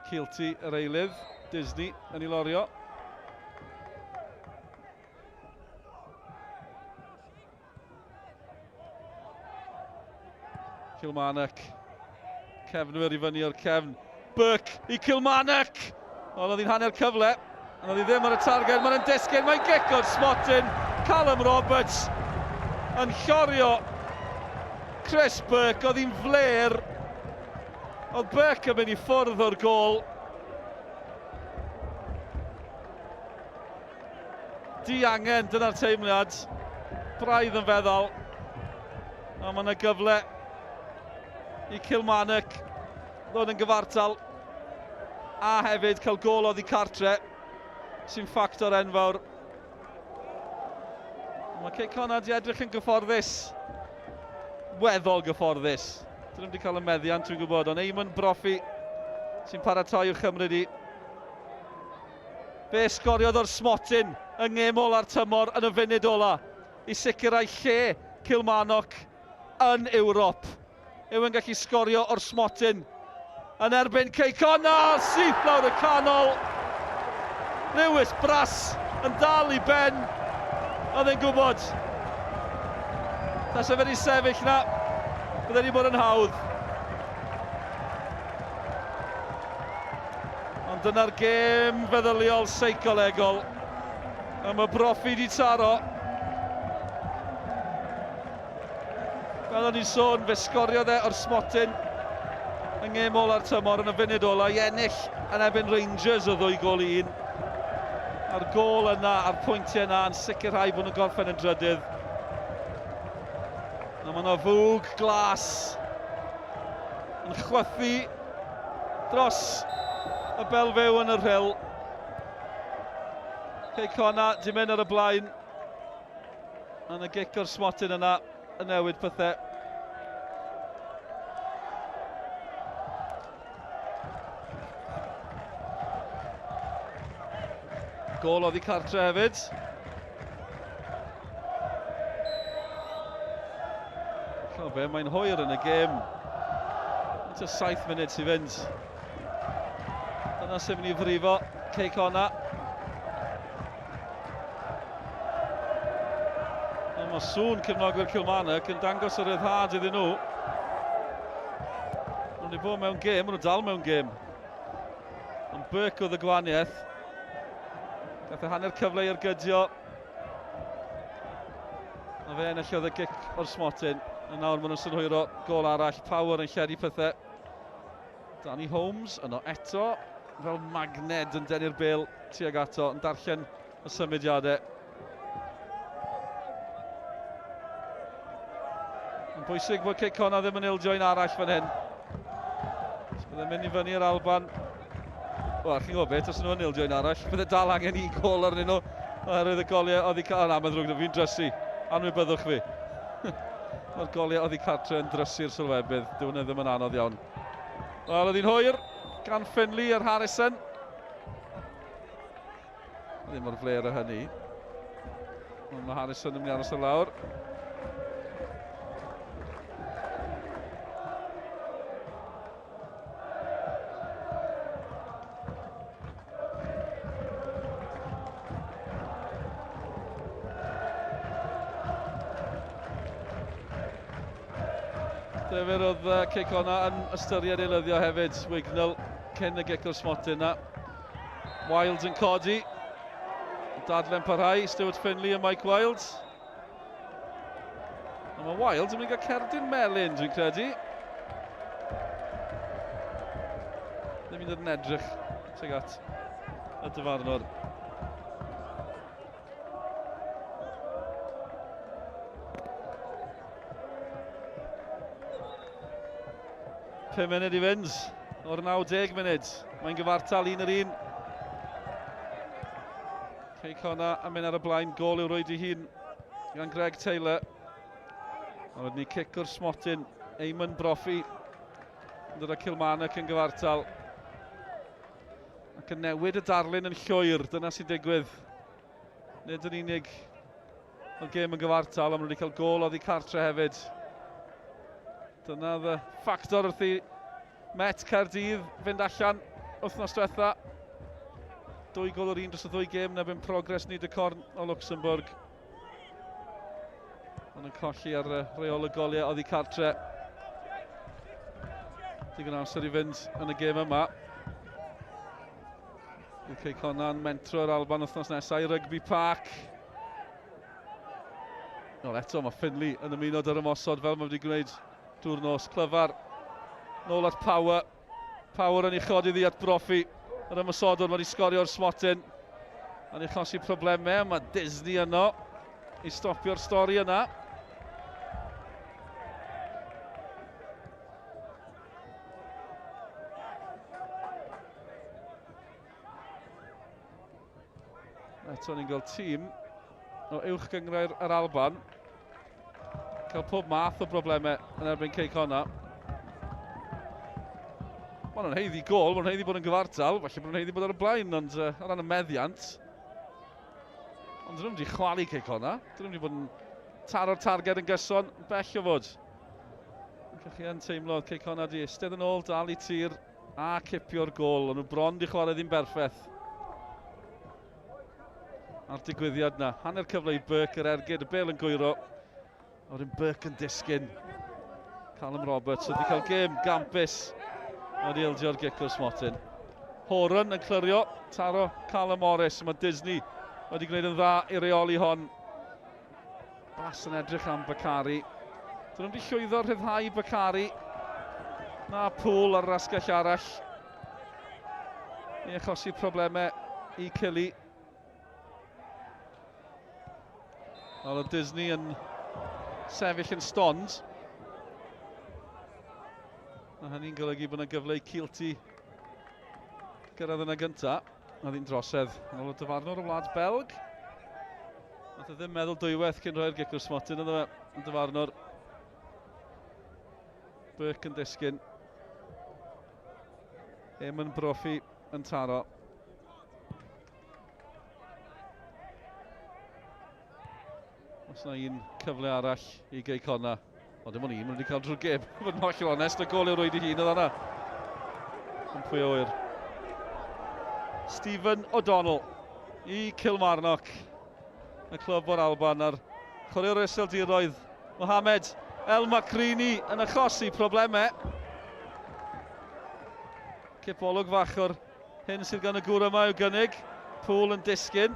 Kilty yr eilydd, Disney yn ei lorio. Kilmarnock. Cefnwyr i fyny o'r cefn. Burke i Kilmarnock! Ond oedd hi'n hanner cyfle. Ond oedd hi ddim ar y targed. Mae'n disgyn, mae'n gic o'r smotyn. Callum Roberts yn llorio Chris Burke. Oedd hi'n fler. Oedd Burke yn mynd i ffwrdd o'r gol. Diangen, dyna'r teimliad. Braidd yn feddal. A mae yna gyfle i Kilmarnock ddod yn gyfartal a hefyd cael gol oddi cartre sy'n ffactor enfawr. Mae Cei Connah di edrych yn gyfforddus. Weddol gyfforddus. Dyn nhw wedi cael y meddiant, dwi'n gwybod, ond Eamon Brophy sy'n paratoi i'w chymryd i. Fe sgoriodd o'r smotyn yng ngêm ola'r tymor yn y funud ola i sicrhau lle Kilmarnock yn Ewrop. Yw e'n gallu sgorio o'r smotyn yn erbyn Cei Connah, syth lawr y canol. Lewis Brass yn dal i ben. Oedd e'n gwybod. Tasa fe wedi sefyll na, bydde wedi bod yn hawdd. Ond dyna'r gêm feddyliol seicolegol. A mae Brophy di taro. Fel o'n i'n sôn, fe sgoriodd e o'r smotyn yng ngêm ola'r tymor yn y funud ola i ennill yn erbyn Rangers o ddwy gol i un. A'r gol yna a'r pwyntiau yna yn sicrhau bod nhw'n gorffen yn drydydd. A mae yna fwg glas yn chwythu dros y belfew yn y rhyl. Cei Connah di mynd ar y blaen. Yn y gic o'r smotyn yna yn newid pethau. Gol oddi cartre hefyd. Chwa be, mae'n hwyr yn y gêm. It's a 7 munud sy'n fynd. Dyna sy'n mynd i frifo Cei Connah. Ond mae sŵn cefnogwyr Kilmarnock yn dangos y ryddhad iddyn nhw. Nhw'n wedi bod mewn gêm, maen nhw dal mewn gêm. Ond Burke oedd y gwahaniaeth. Gath e hanner cyfle i ergydio. A fe enillodd y gic o'r smotyn. A nawr maen nhw'n synhwyro gol arall. Power yn lledu pethau. Danny Holmes yno eto, fel magned yn denu'r bel tuag ato, yn darllen y symudiadau. Yn bwysig bod Cei Connah ddim yn ildio un arall fan hyn. So byddai'n mynd i fyny i'r Alban. Wel, chi'n gwybod beth, os nhw'n ildio un arall, bydde dal angen un gol arnyn nhw. Oherwydd y goliau oddi... O na, mae'n ddrwg, fi'n drysu. Anwybyddwch fi. Mae'r goliau oddi cartre yn drysu'r sylwebydd. Dyw hwnna ddim yn anodd iawn. Wel, oedd hi'n hwyr gan Finley ar Harrison. Ddim mor fler o hynny. Ond mae Harrison yn mynd i aros ar lawr. Dyfir oedd Cei Connah yn ystyried eilyddio hefyd. Wignall cyn y gic o'r smotyn na. Wilds yn codi. Dadlen parhau, Stuart Finley a Mike Wilds. A mae Wilds yn mynd i gael cerdyn melyn, dwi'n credu. Ddim yn yn edrych tuag at y dyfarnwr. Pum munud i fynd o'r 90 munud. Mae'n gyfartal un yr un. Cei Connah yn mynd ar y blaen, gol i'w rwyd i hun gan Greg Taylor. A wedyn ni cic o'r smotyn, Eamon Brophy yn dod â Kilmarnock yn gyfartal. Ac yn newid y darlun yn llwyr, dyna sy'n digwydd. Nid yn unig Mae'r gêm yn gyfartal, ond maen nhw wedi cael gôl oddi cartre hefyd. Dyna y ffactor wrth i Met Caerdydd fynd allan wythnos diwetha. Dwy gol o'r un dros y ddwy gêm yn erbyn Progress Niederkorn o Luxembourg. Ond yn colli ar reol y goliau oddi cartre. Digon amser i fynd yn y gêm yma. Bydd Cei Connah'n mentro yr Alban wythnos nesaf i Rugby Park. Nôl eto, mae Finley yn ymuno dy'r ymosod fel mae wedi gwneud drwy'r nos. Clyfar, nôl at Power. Power yn ei chodi ddi at Brofi. Yr ymosodwr mae wedi sgorio'r smotyn. Yn ei chosi problemau, mae Disney yno i stopio'r stori yna. Eto ni'n gweld tîm o uwch gynghrair yr Alban cael pob math o broblemau yn erbyn Cei Connah. Maen nhw'n haeddu gol, maen nhw'n haeddu bod yn gyfartal, falle bod nhw'n haeddu bod ar y blaen, ond o ran y meddiant, ond dyn nhw'n wedi chwalu Cei Connah, dyn nhw'n wedi bod yn taro'r targed yn gyson, bell o fod. Chi yn teimlo, Cei Connah di eistedd yn ôl, dal i tir, a cipio'r gol. Ond nhw bron di chwarae ddim berffaith. A'r digwyddiad na. Hanner cyfle i Burke yr ergyd, y bel yn gwyro. A wedyn Burke yn disgyn. Callum Roberts wedi cael gêm gampus. Wedi ildio'r gic o'r smotyn. Horan yn clirio, taro Callum Morris. Mae Disney wedi gwneud yn dda i reoli hon. Bass yn edrych am Bakari. Dyn nhw wedi llwyddo rhyddhau Bakari. Na Pŵl ar yr asgell arall. I achosi problemau i Cilly. Wel, oedd Disney yn sefyll yn stond. A hynny'n golygu bod yna gyfle i Kilty gyrraedd yna gyntaf. Oedd hi'n drosedd yn ôl y dyfarnwr o wlad Belg. Nath e ddim meddwl dwywaith cyn rhoi'r gic o'r smotyn iddo fe, y dyfarnwr. Burke yn disgyn. Eamon Brophy yn taro. Os yna un cyfle arall i Gei Connah. Ond dim ond un, maen nhw wedi cael drwy'r gêm. Fod yn hollol onest, y gol yw'r rwyd i hun oedd yna. Ond pwy o wyr. Stephen O'Donnell i Kilmarnock. Y clwb o'r Alban a'r chwaraewr Iseldiroedd Mohamed El Makrini yn achosi problemau. Cipolwg fach o'r hyn sydd gan y gŵr yma i'w gynnig. Poole yn disgyn.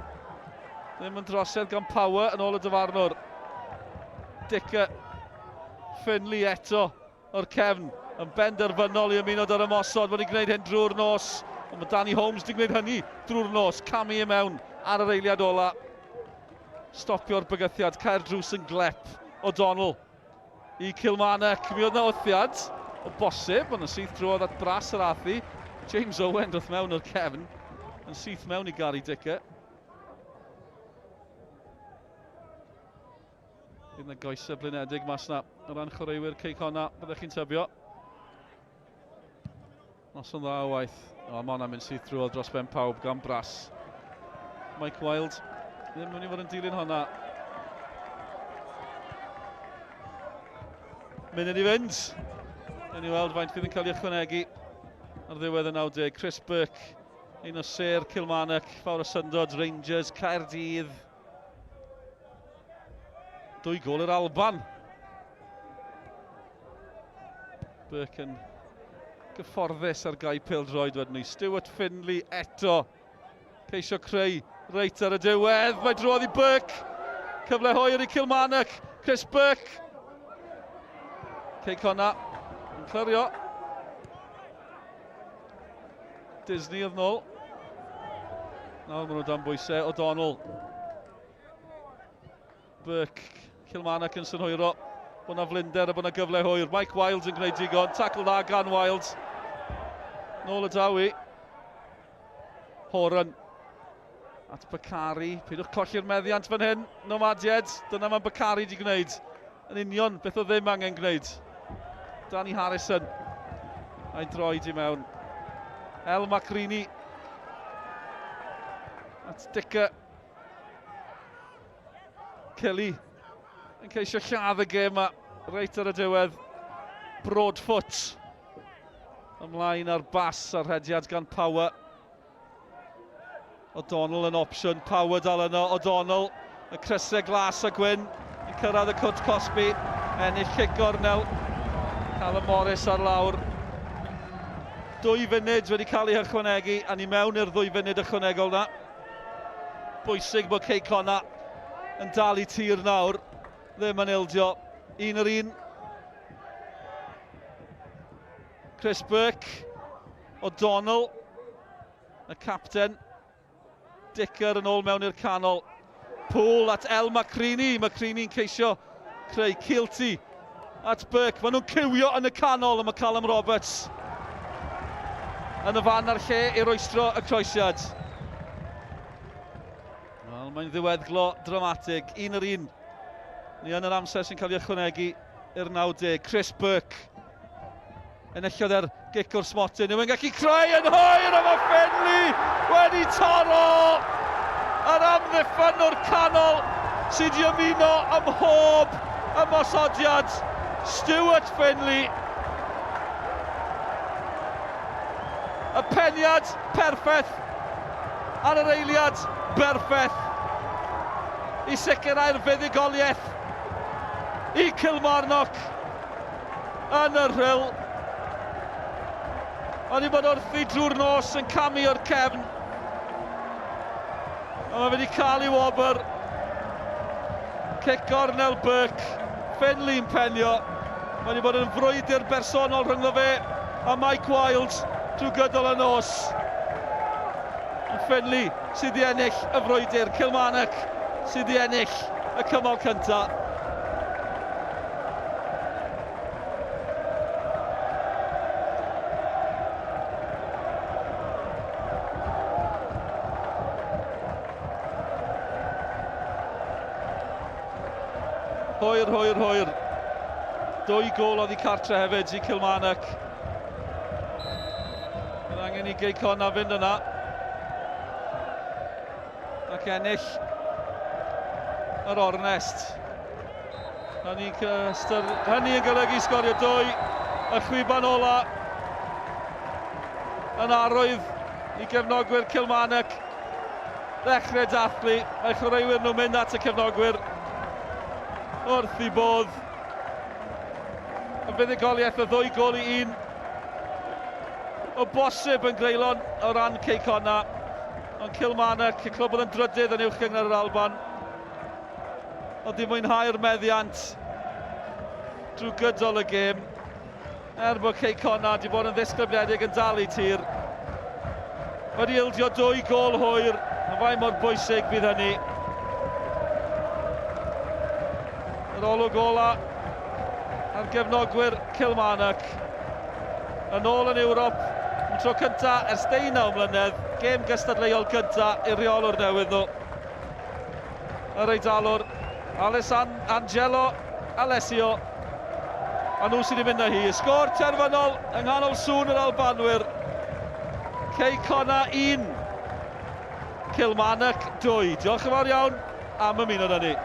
Ddim yn drosedd gan Power yn ôl y dyfarnwr. Dicker. Finley eto o'r cefn yn benderfynol i ymuno da'r ymosod. Wedi gwneud hyn drwy'r nos. Ond mae Danny Holmes wedi gwneud hynny drwy'r nos. Camu i mewn ar yr eiliad ola. Stopio'r bygythiad. Caer drws yn glep. O'Donnell i Kilmarnock. Mi oedd yna wthiad o bosib, ond yn syth drwodd at bras yr athi. James Owen ddoth mewn o'r cefn, yn syth mewn i Gary Dicker. Bydd yna goesau blinedig mas na o ran chwaraewyr Cei Connah, byddech chi'n tybio. Noson dda o waith. O, mae hwnna'n mynd syth drwodd dros ben pawb gan Brass. Mike Wild ddim mynd i fod yn dilyn hwnna. Munud i fynd. Gawn ni weld faint fydd yn cael ei ychwanegu ar ddiwedd y 90. Chris Burke, un o sêr Kilmarnock, fawr o syndod, Rangers, Caerdydd. Dwy gol i'r Alban. Burke yn gyfforddus ar gau pêl-droed wedyn ni. Stuart Findlay eto. Ceisio creu reit ar y diwedd. Mae drwodd i Burke. Cyfle hwyr i Kilmarnock. Chris Burke. Cei Connah yn clirio. Disney oedd nôl. Nawr maen nhw dan bwysau. O'Donnell. Burke, Kilmarnock yn synhwyro bod na flinder a bod na gyfle hwyr. Mike Wilds yn gwneud digon. Tackle dda gan Wilds. Nôl y dawi. Horan at Bakari. Peidiwch colli'r meddiant fan hyn. Nomadied. Dyna mae Bakari wedi gwneud. Yn union beth oedd ddim angen gwneud. Danny Harrison. A'i droed i mewn. El Macrini. At Dicker. Kelly yn ceisio lladd y gêm yma reit ar y diwedd. Broadfoot ymlaen ar bas a'r rhediad gan Power. O'Donnell yn opsiwn, Power dal yno, O'Donnell, y crysau glas a gwyn yn cyrraedd y cwt cosbi, ennill cic gornel, Callum Morris ar lawr. Dwy funud wedi cael ei hychwanegu, a ni mewn i'r ddwy funud ychwanegol na. Bwysig bod Cei Connah yn dal i tir nawr, ddim yn ildio. Un yr un. Chris Burke, O'Donnell, y capten. Dicker yn ôl mewn i'r canol. Poole at El Macrini. Macrini'n ceisio creu Kilty at Burke. Maen nhw'n cywio yn y canol a mae Callum Roberts yn y fan a'r lle i rwystro y croesiad. Wel, mae'n ddiweddglo dramatig. Un yr un. Ni yn yr amser sy'n cael ei ychwanegu i'r 90. Chris Burke Enillodd e'r gic o'r smotyn. Yw e'n gallu creu yn hwyr a mae Finley wedi taro yr amddiffynnwr canol sydd wedi ymuno ym mhob ymosodiad. Stuart Finley. Y peniad perffaith ar yr eiliad berffaith i sicrhau'r fuddugoliaeth i Kilmarnock. Yn y Rhyl. Mae wedi bod wrthi drwy'r nos yn camu o'r cefn. A mae wedi cael ei wobr. Cic gornel Burke. Finley'n penio. Mae wedi bod yn frwydr bersonol rhyngddo fe a Mike Wild drwy gydol y nos. Ond Finley sydd wedi ennill y frwydr. Kilmarnock sydd wedi ennill y cymal cyntaf. Hwyr, hwyr, hwyr. Dwy gol oddi cartre hefyd i Kilmarnock. Bydd angen i Gei Connah fynd yna. Ac ennill yr ornest. Hynny'n hynny yn golygu sgorio dwy, y chwiban ola yn arwydd i gefnogwyr Kilmarnock ddechrau dathlu. Mae chwaraewyr nhw'n mynd at y cefnogwyr wrth i bodd. Y fuddugoliaeth o ddwy gol i un o bosib yn greulon o ran Cei Connah. Ond Kilmarnock, y clwb oedd yn drydydd yn uwch gynghrair yr Alban, Ond di mwynhau'r meddiant drwy gydol y gêm. Er bod Cei Connah di bod yn ddisgybledig yn dal i tir. Wedi ildio dwy gol hwyr, a fai mor bwysig fydd hynny. Yr olwg ola ar gefnogwyr Kilmarnock. Yn ôl yn Ewrop, yn tro cynta ers 19 mlynedd, gêm gystadleuol cynta i'r rheolwr newydd nhw. Yr Eidalwr, Alessandro Angelo Alessio. A nhw sydd wedi mynd â hi. Y sgôr terfynol yng nghanol sŵn yr Albanwyr. Cei Connah 1, Kilmarnock 2. Diolch yn fawr iawn am ymuno â ni.